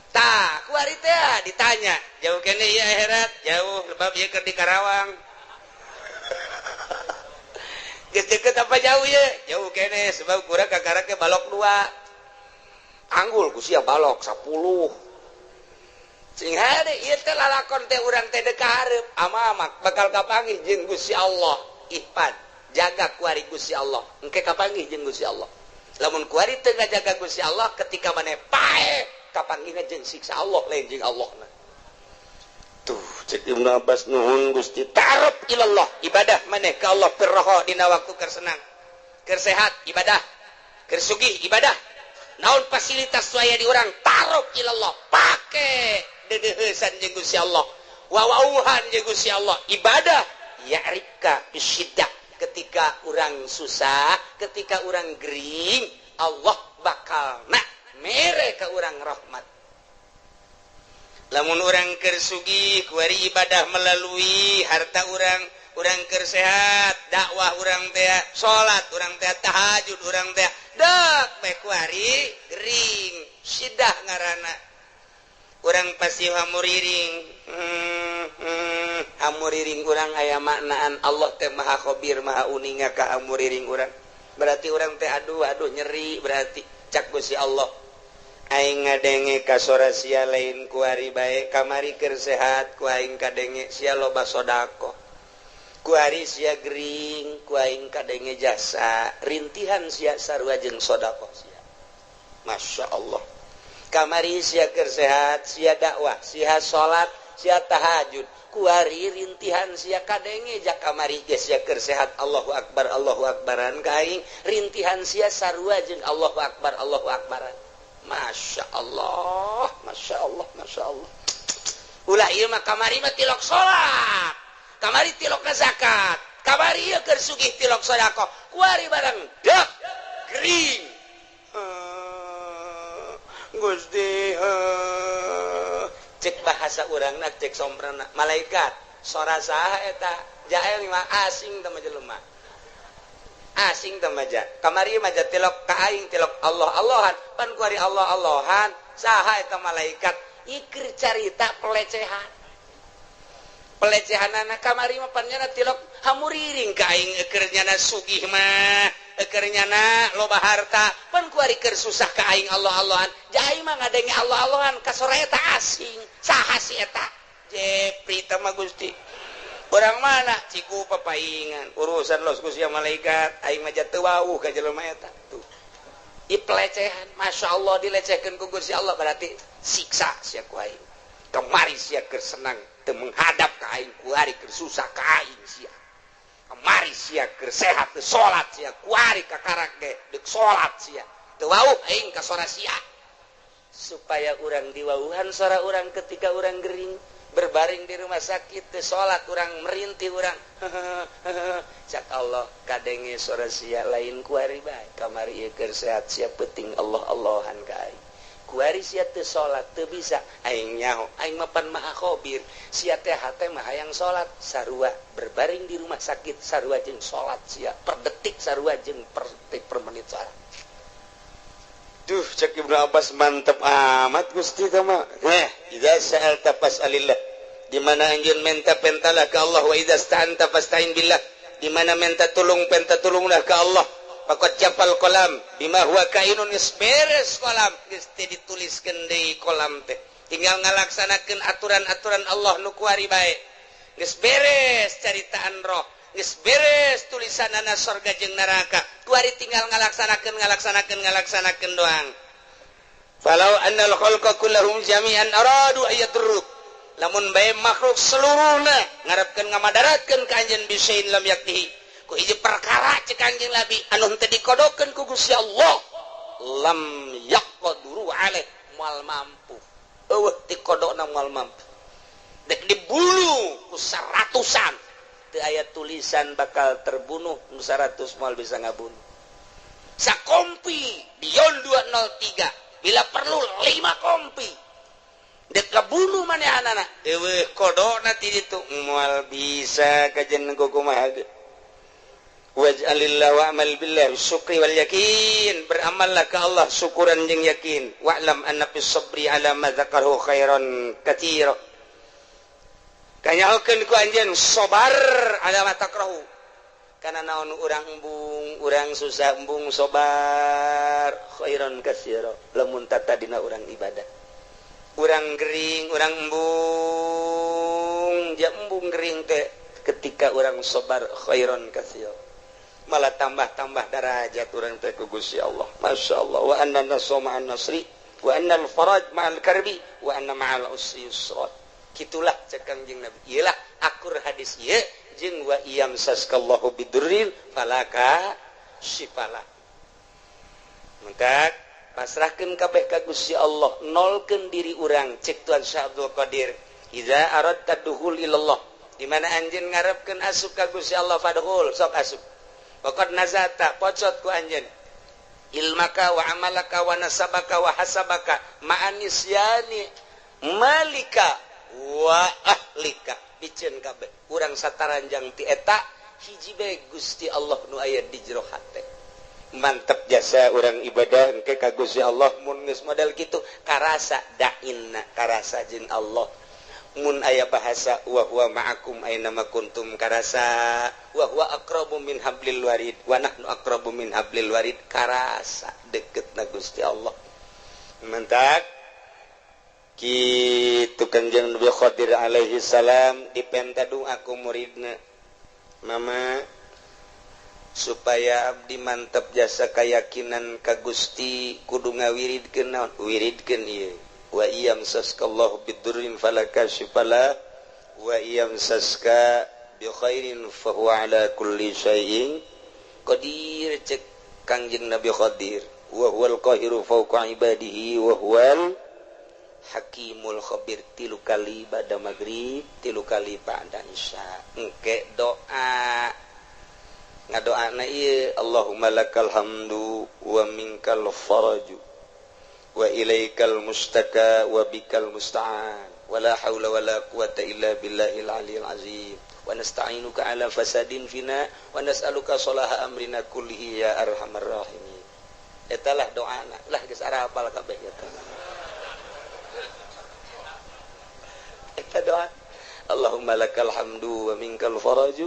Tah, kuari teh ditanya, jauh kene ieu akhirat? Jauh, lebab ieu keur di Karawang. Geus deket apa jauh ye? Jauh kene sebab kurang kakara ke balok dua. Anggul ku sia balok 10. Sing hade ieu teh lalakon teh urang teh dek hareup amamak bakal kapanggih jeung Gusti Allah. Ihpan, jaga kuari Gusti Allah. Engke kapanggih jeung Gusti Allah. Lamun kuari teu ngajaga Gusti Allah ketika maneh paeh kapanggihna jeung siksa Allah lain jeung Allahna. Tuh cek Ibnu Abbas, nuhun Gusti, ta'aruf ilallah, ibadah maneh ka Allah firroho dina waktu keur senang, keur sehat ibadah, keur sugih ibadah. Naon fasilitas aya di urang, ta'aruf ilallah, pake deudeuheusan jeung Gusti Allah, wawauhan jeung Gusti Allah, ibadah ya'rifka bisyiddah. Ketika urang susah, ketika urang gering, Allah bakal nak mere ka urang rahmat. Lamun urang keur sugih kuari ibadah melalui harta urang, urang keur sehat dakwah urang teh, salat urang teh, tahajud urang teh, dek bae kuari gering, sidah ngaranna. Urang pasti hamuriring, hamuriring urang aya maknaan Allah teh maha khabir, maha uninga ka hamuriring urang. Berarti urang teh aduh aduh nyeri berarti cak Gusti Allah. Aing ngadenge ka sora sia lain kuari bae, kamari keur sehat ku aing kadenge sia loba sedekah. Kuari sia gering ku aing kadenge jasa, rintihan sia sarua jeung sedekah sia. Masya Allah. Kamari sia keur sehat, sia dakwah, sia salat, sia tahajud. Kuari rintihan sia kadenge jak kamari ge sia keur sehat Allahu akbar Allahu akbaran ka aing, rintihan sia sarua jeung Allahu akbar Allahu akbaran. Masya Allah, Masya Allah, Masya Allah. Ulah ieu mah kamari mah tilok salat, kamari tilok zakat, kamari ieu keur sugih tilok sedekah, kuari barang dek gering. Gusti, cek bahasa urangna cek somprana malaikat sora saha eta jael mah asing teh mah jelema. Asing teh mah ja. Kamari mah ja tilok ka aing tilok Allah Allahan, pan kuari Allah Allahan, saha eta malaikat ikir carita pelecehan. Pelecehanana kamari mah pan nyana tilok hamuriring ka aing eukeur nyana sugih mah, eukeur nyana loba harta, pan kuari keur susah ka aing Allah Allahan. Ja aing mah ngadenge Allah Allahan ka sora eta asing, saha si eta? Jepri teh mah Gusti. Orang mana? Ciku papaingan. Urusan los ku sia malaikat, aing mah teu wawuh ka jelema eta. Tuh. I pelecehan, Masya Allah dilecehkeun ku Gusti Allah berarti siksa sia ku aing. Kamari sia keur senang teu menghadap ka aing, kuari keur susah ka aing sia. Kamari sia keur sehat teu salat sia, kuari kakarak ge deuk salat sia. Teu wawuh aing ka sora sia. Supaya urang diwawuhan sora urang ketika urang gering, berbaring di rumah sakit teu salat urang merintih urang. Cak Allah kadenge sora sia lain kuari bae. Kamari ieu keur sehat sia penting Allah Allahan ka aing. Kuari sia teu salat teu bisa aing nyaho, aing mah pan maha khabir. Sia teh hate mah hayang salat sarua berbaring di rumah sakit sarua jeung salat sia per detik sarua jeung per detik per menit salat. Duh cek Ibnu Abbas mantep amat Gusti teh mah. Idza sa'alta fas'alillah. Di mana anjeun minta pentalah ka Allah, wa idza sta'anta fasta'in billah. Di mana minta tulung penta tulunglah ka Allah. Faqad jafal qalam bima huwa kainun, geus beres kolam, geus teu dituliskeun deui kolam teh. Tinggal ngalaksanakeun aturan-aturan Allah nu kuari bae. Geus beres caritaan roh, geus beres tulisanana sorga jeung neraka. Kuari tinggal ngalaksanakeun ngalaksanakeun ngalaksanakeun doang. Falau annal khalqa kullahum jami'an aradu ayadruk. Lamun bae makhluk seluruhna ngarepkeun ngamadaratkeun ka anjeun bisain lam yaktihi. Ku hiji perkara cek anjeun Nabi anu henteu dikodokeun ku Gusti Allah, lam yaqduru alaih, moal mampu. Eueuh dikodokna moal mampu. Dek dibunuh ku seratusan teu aya tulisan bakal terbunuh nu 100 moal bisa ngabunuh. Sakompi Dion 203 bila perlu 5 kompi dek kabunuh manehanana eueuh kodona ti ditu moal bisa kajen kumaha ge. Waj'alillah wa'mal billah syukri wal yakin, beramallah ka Allah syukuran jeung yakin. Wa'lam anna fis sabri ala ma dzakarahu khairan katsira. Kanyahokeun ku anjeun sabar ala ma takrahu. Kana naon urang embung, urang susah embung sabar khairan katsira. Lamun tatadina urang ibadah. Urang gering, urang embung, ja embung gering teh ketika urang sabar khairan katsira. Malah tambah-tambah darajat urang teh ku Gusti Allah. Masya Allah. Wa anna nasra ma'an nasri, wa anna al-faraj ma'al karbi, wa anna ma'al usri yusra. Kitulah cek Kangjeng Nabi. Iyalah akur hadis ieu jeung wa iyam saskallahu bidurrin falaka syifalah. Maka pasrahkeun kabeh ka Gusti Allah, nolkeun diri urang cek Tuan Syekh Abdul Qadir. Iza aradta dukhul ilallah. Di mana anjeun ngarepkeun asup ka Gusti Allah fadkhul, sok asup. Waqad nazata pocot ku anjeun ilmaka wa amalaka wa nasabaka wa hasabaka ma'anisyani malika wa ahlika piceun kabeh urang sataranjang ti eta hiji bae Gusti Allah nu aya di jero hate. Mantep jasa urang ibadah engke ka Gusti Allah mun geus model kitu karasa dainna karasa jeung Allah. Mun aya bahasa wa huwa ma'akum aina ma kuntum karasa wa huwa aqrabu min hablil warid wa nahnu aqrabu min hablil warid karasa deketna Gusti Allah. Mentak kitu Kanjeng Nabi Khadir alaihi salam dipenta doa ku muridna, mama supaya abdi mantep jasa keyakinan ka Gusti kudu ngawiridkeun naon wiridkeun ieu. Wa iyam saskallahu bidurrin falaka syifala wa iyam saska bi khairin fa huwa ala kulli syai'in qadir. Cek Kangjeng Nabi Khadir wa huwal qahiru fawqa ibadihi wa huwal hakimul khabir. 3 kali ba'da maghrib, 3 kali ba'da isya. Engke doa ngadoana ieu Allahumma lakal hamdu wa minkal faraju wa ilaikal mustaka wa bikal musta'an wa la haula wa la quwata illa billahil aliyil azim wa nasta'inuka ala fasadin fina wa nas'aluka salaha amrina kullihi ya arhamar rahimin. Eta lah doana lah geus arapal kabeh eta. Eta doa Allahumma lakal hamdu wa minkal faraju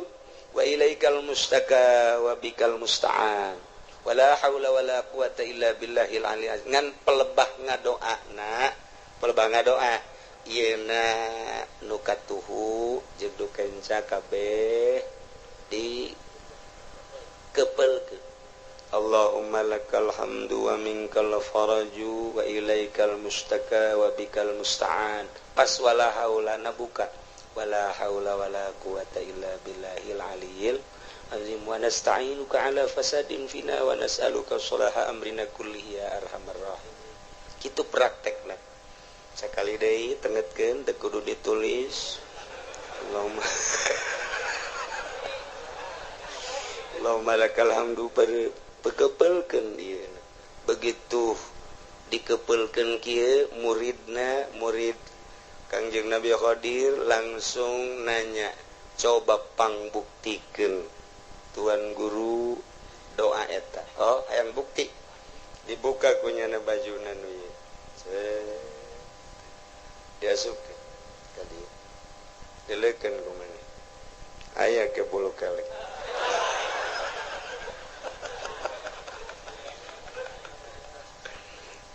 wa ilaikal mustaka wa bikal musta'an wala haula wala quwata illa billahil aliyil azim. Ngan pelebah ngadoana, pelebah ngadoa ieuna nu katuhu jeung nu kenca kabeh di kepelkeun. Allahumma lakal hamdu wa minkal faraju wa ilaikal mustaka wa bikal musta'an. Pas wala haula nabuka wala haula wala quwata illa billahil aliyil azim wa nasta'inuka ala fasadin fina wa nas'aluka salaha amrina kullihi ya arhamar rahimin. Kitu praktekna. Sakali deui tengetkeun teu kudu ditulis. Allahumma Allahumma lakal hamdu pekepelkeun ieu. Begitu dikepelkeun kieu muridna, murid Kangjeng Nabi Khadir langsung nanya, coba pangbuktikeun Tuan Guru doa eta. Oh, hayang bukti. Dibuka kunyana bajuna nu ieu. Diasupkeun ka dieu. Dileukeun ku maneh. Aya ke bulu kelek.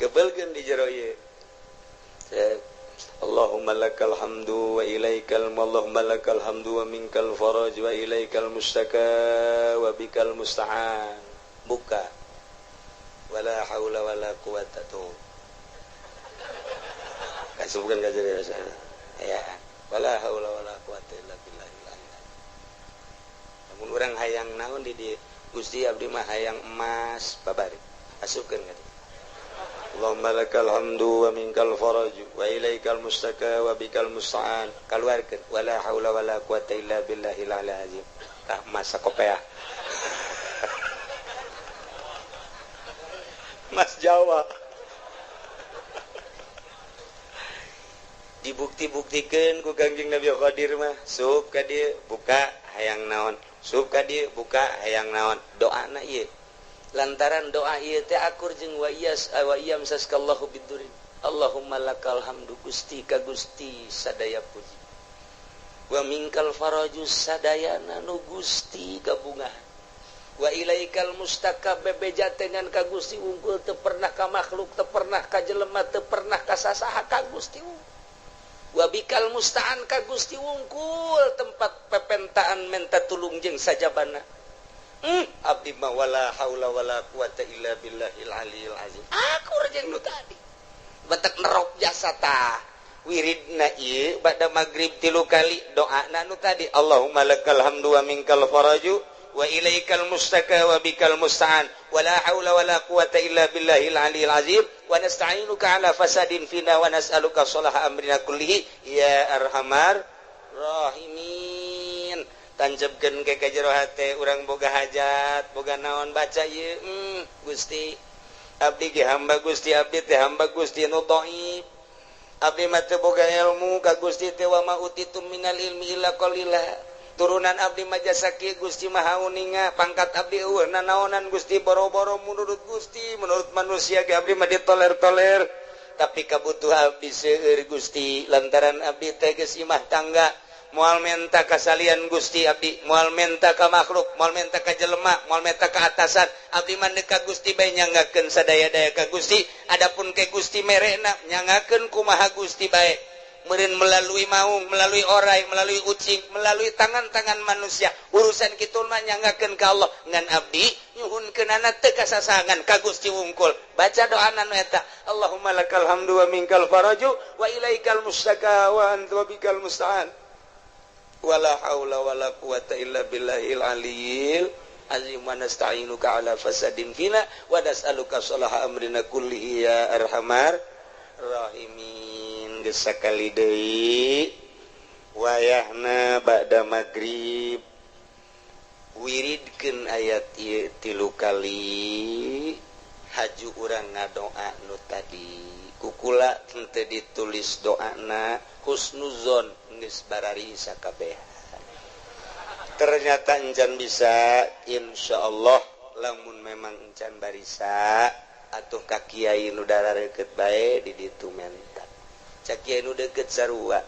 Kebelkeun di jero ieu. Allahumma lakal hamdu wa ilaikal Allahumma lakal hamdu wa minkal faraj wa ilaikal mustaka wa bikal musta'an. Buka. Wala haula wala quwata tuh. Kasubkeun ka jero sana. Ya. Wala haula wala quwata illa billah. Lamun urang hayang naon di dieu Gusti abdi mah hayang emas babari. Asupkeun ka dieu. Allahumma lakal hamdu wa minkal faraju wa ilaikal mustaka wa bikal musta'an. Kaluarkeun wala haula wala quwata illa billahil aliyil azim. Tah masa kopea. Mas Jawa. Dibukti-buktikeun ku Kangjeng Nabi Qadir mah, sup ka dieu buka hayang naon, sup ka dieu buka hayang naon. Doana ieu. Lantaran doa ieu teh akur jeung wa iyas wa iyam saskallahu bidurin. Allahumma lakal hamdu Gusti ka Gusti sadaya puji. Wa minkal faraju sadayana nu Gusti kabungahan. Wa ilaikal mustaka bebeja dengan ka Gusti unggul teu pernah ka makhluk, teu pernah ka jelema, teu pernah ka sasaha ka Gusti unggul. Wa bikal musta'an ka Gusti wungkul tempat pepentaan menta tulung jeung sajabana. Abdi mah wala haula wala quwata illa billahil aliyil azim. Akur jeung nu tadi. Batek nerok jasa tah. Wiridna ieu bada magrib 3 kali doana nu tadi Allahumma lakal hamdu wa minkal faraju wa ilaikal mustaka wa bikal musta'an wala haula wala quwata illa billahil aliyil azim wa nasta'inuka ala fasadin fina wa nas'aluka sholaha amrina kullihi ya arhamar rahimin. Tanjebkeun ke ka jero hate urang boga hajat boga naon baca ieu Gusti abdi ge hamba Gusti abdi teh hamba Gusti nu dhaif abdi mah teu boga ilmu ka Gusti teh wa ma utitum minal ilmi illa qalila. Turunan abdi mah jasa kieu Gusti Maha Uninga pangkat abdi eueuh nanaonan Gusti boro-boro menurut Gusti menurut manusia ge abdi mah ditoler-toler tapi kabutuh abdi seueur Gusti lantaran abdi teh geus imah tangga moal menta kasalian Gusti abdi moal menta ka makhluk moal menta ka jelema moal menta ka atasan abdi mah ka Gusti bae nyanggakeun sadaya-daya ka Gusti adapun ke Gusti merena nyanggakeun kumaha Gusti bae meureun melalui maung, melalui orai, melalui ucing, melalui tangan-tangan manusia. Urusan kitu mah nyanggakeun ka Allah ngan abdi nyuhunkeunana teu kasasangan ka Gusti wungkul. Baca doana nu eta, Allahumma lakal hamdu wa minkal faraju wa ilaikal mustaka wa anta bikal musta'an. Wala haula wala quwata illa billahil aliyil azim wa nasta'inuka ala fasadin fina wa nas'aluka sholaha amrina kullihi ya arhamar rahimin. Geus sakali deui wayahna ba'da magrib wiridkeun ayat ieu 3 kali haju urang ngadoa nu tadi kukula teu ditulis doana husnuzon geus barari sakabehan. Ternyata encan bisa insyaallah lamun memang encan barisa atuh ka kiai nu darareukeut bae di ditu menta. Cak kiai nu deukeut sarua.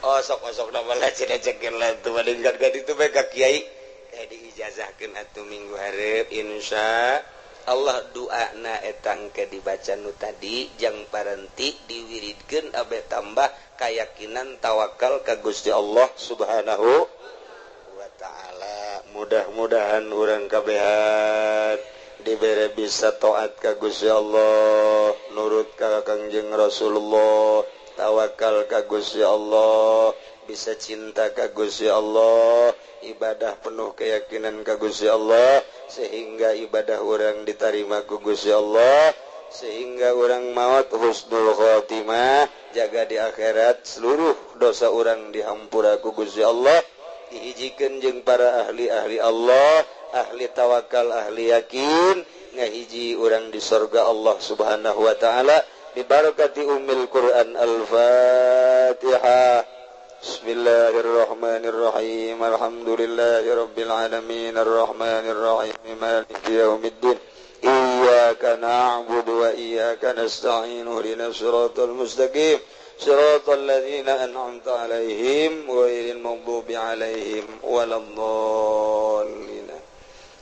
Oh sok-sok na malah cenah cekeun lah tuh badengkan ka ditu bae ka kiai kayak diijazahkeun atuh minggu hareup insya Allah doana eta engke dibaca nu tadi jang parenti diwiridkeun abe tambah keyakinan tawakal ka Gusti Allah Subhanahu wa taala. Mudah-mudahan urang kabehan dibere bisa taat ka Gusti Allah, nurut ka Kangjeng Rasulullah, tawakal ka Gusti Allah, bisa cinta ka Gusti Allah, ibadah penuh keyakinan ka Gusti Allah sehingga ibadah orang diterima ku Gusti Allah, sehingga orang maut husnul khotimah, jaga di akhirat seluruh dosa orang dihampura ku Gusti Allah, dihijikeun jeung para ahli-ahli Allah, ahli tawakal, ahli yakin, ngahiji orang di surga Allah Subhanahu wa taala bi barakati ummil Quran. Al-Fatihah. Bismillahirrahmanirrahim. Alhamdulillahirabbil alamin arrahmanirrahim maliki yaumiddin. Iyyaka na'budu wa iyyaka nasta'in ihdinas siratal mustaqim siratal ladzina an'amta 'alaihim ghairil maghdubi 'alaihim waladdallin.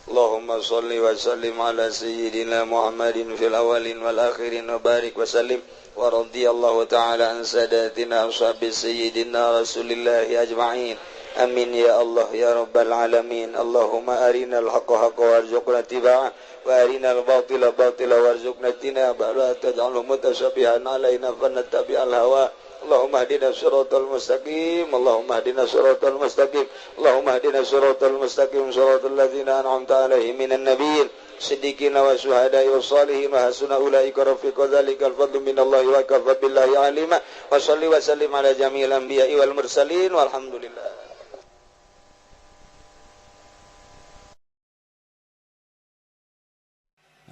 Allahumma shalli wa sallim ala sayyidina Muhammadin fil awwalin wal akhirin wa barik wa sallim wa radiyallahu ta'ala an sadatina ashabi sayyidina Rasulillahi ajma'in. Amin ya Allah ya rabbal alamin. Allahumma arinal haqqa haqqan warzuqna ittiba'ah wa arinal batila batila warzuqna ijtinabah la taj'alhu mutasyabihan alaina fanattabi'al hawa. Allahumma hdina siratal mustaqim. Allahumma hdina siratal mustaqim. Allahumma hdina siratal mustaqim siratal ladzina an'amta 'alaihim minan nabiyyin Siddiqina wa syuhada'i wa salihin wa hasuna ulaika rafiqa dzalikal fadlu minallahi wa kafa billahi alima. Wa shalli wa sallim ala jami'il anbiya'i wal mursalin walhamdulillah.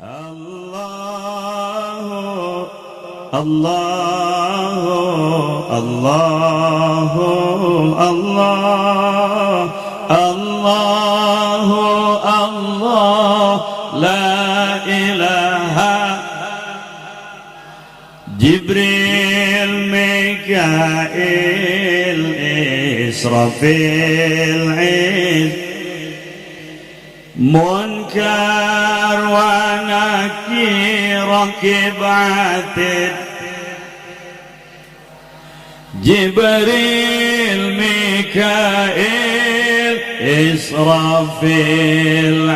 Allahu Allahu Allahu Allah Allahu Allah la ilaha. Jibril Mikail Israfil Iz Munkar wa Nakir Raqib Atid Jibril Mikail Israfil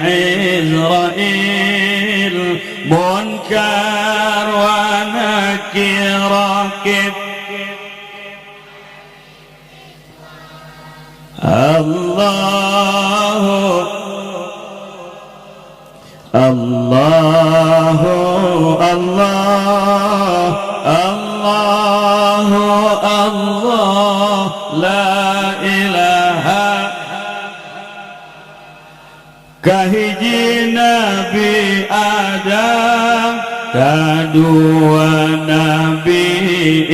Izrail Munkar wa Nakir Raqib. Allahu Allahu Allah Allahu Allah la ilaha. Kahiji Nabi Adam, kadua Nabi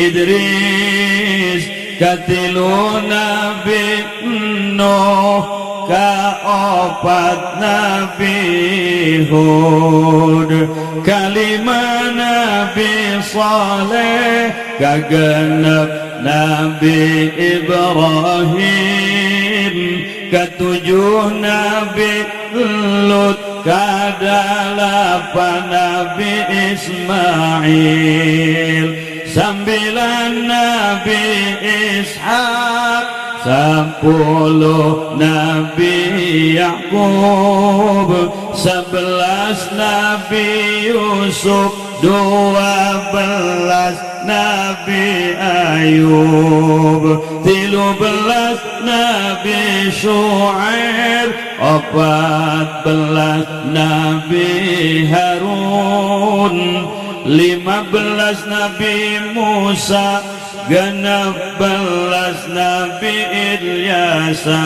Idris, katilu Nabi Nuh, kaopat Nabi Hud, kalima Nabi Saleh, kagenep Nabi Ibrahim, ketujuh Nabi Lut, kadalapan Nabi Ismail, sembilan Nabi Ishak, 10 Nabi Yakub, 11 Nabi Yusuf, 12 Nabi Ayub, 13 Nabi Shu'aib, 14 Nabi Harun, 15 Nabi Musa, 16 Nabi Ilyasa,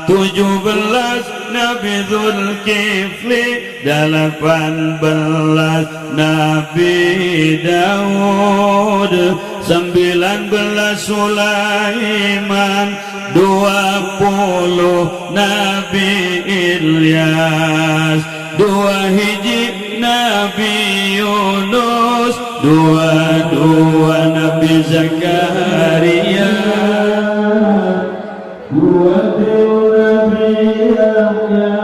17 Nabi Zulkifli, 18 Nabi Daud, 19 Sulaiman, 20 Nabi Ilyas, 2 hiji Nabi Yunus, 22 Nabi Zakaria, 23 Nabi Yahya,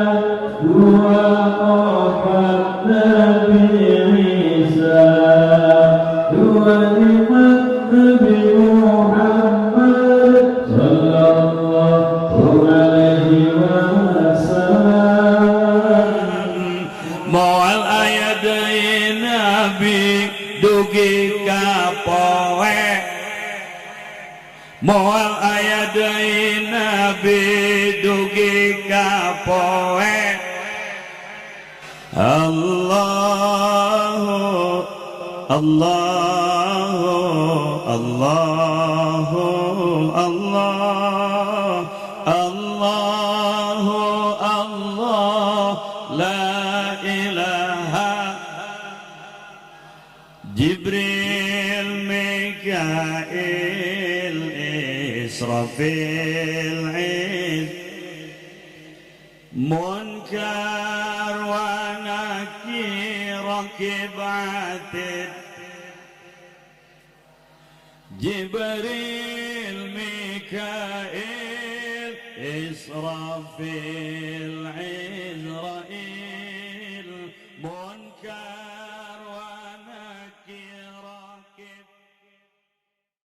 24 Nabi Isa, 25 Nabi Muhammad sallallahu alaihi wasallam. Moal aya deui Nabi dugi ka poe, moal aya deui Nabi dugi ka poe. Allahu Allahu Allahu Allah Allahu Allah la ilaha. Jibril Mikail Israfil Iz Munkar wa Nakir Raqib Atid Jibril Mikail Israfil Izrail Munkar.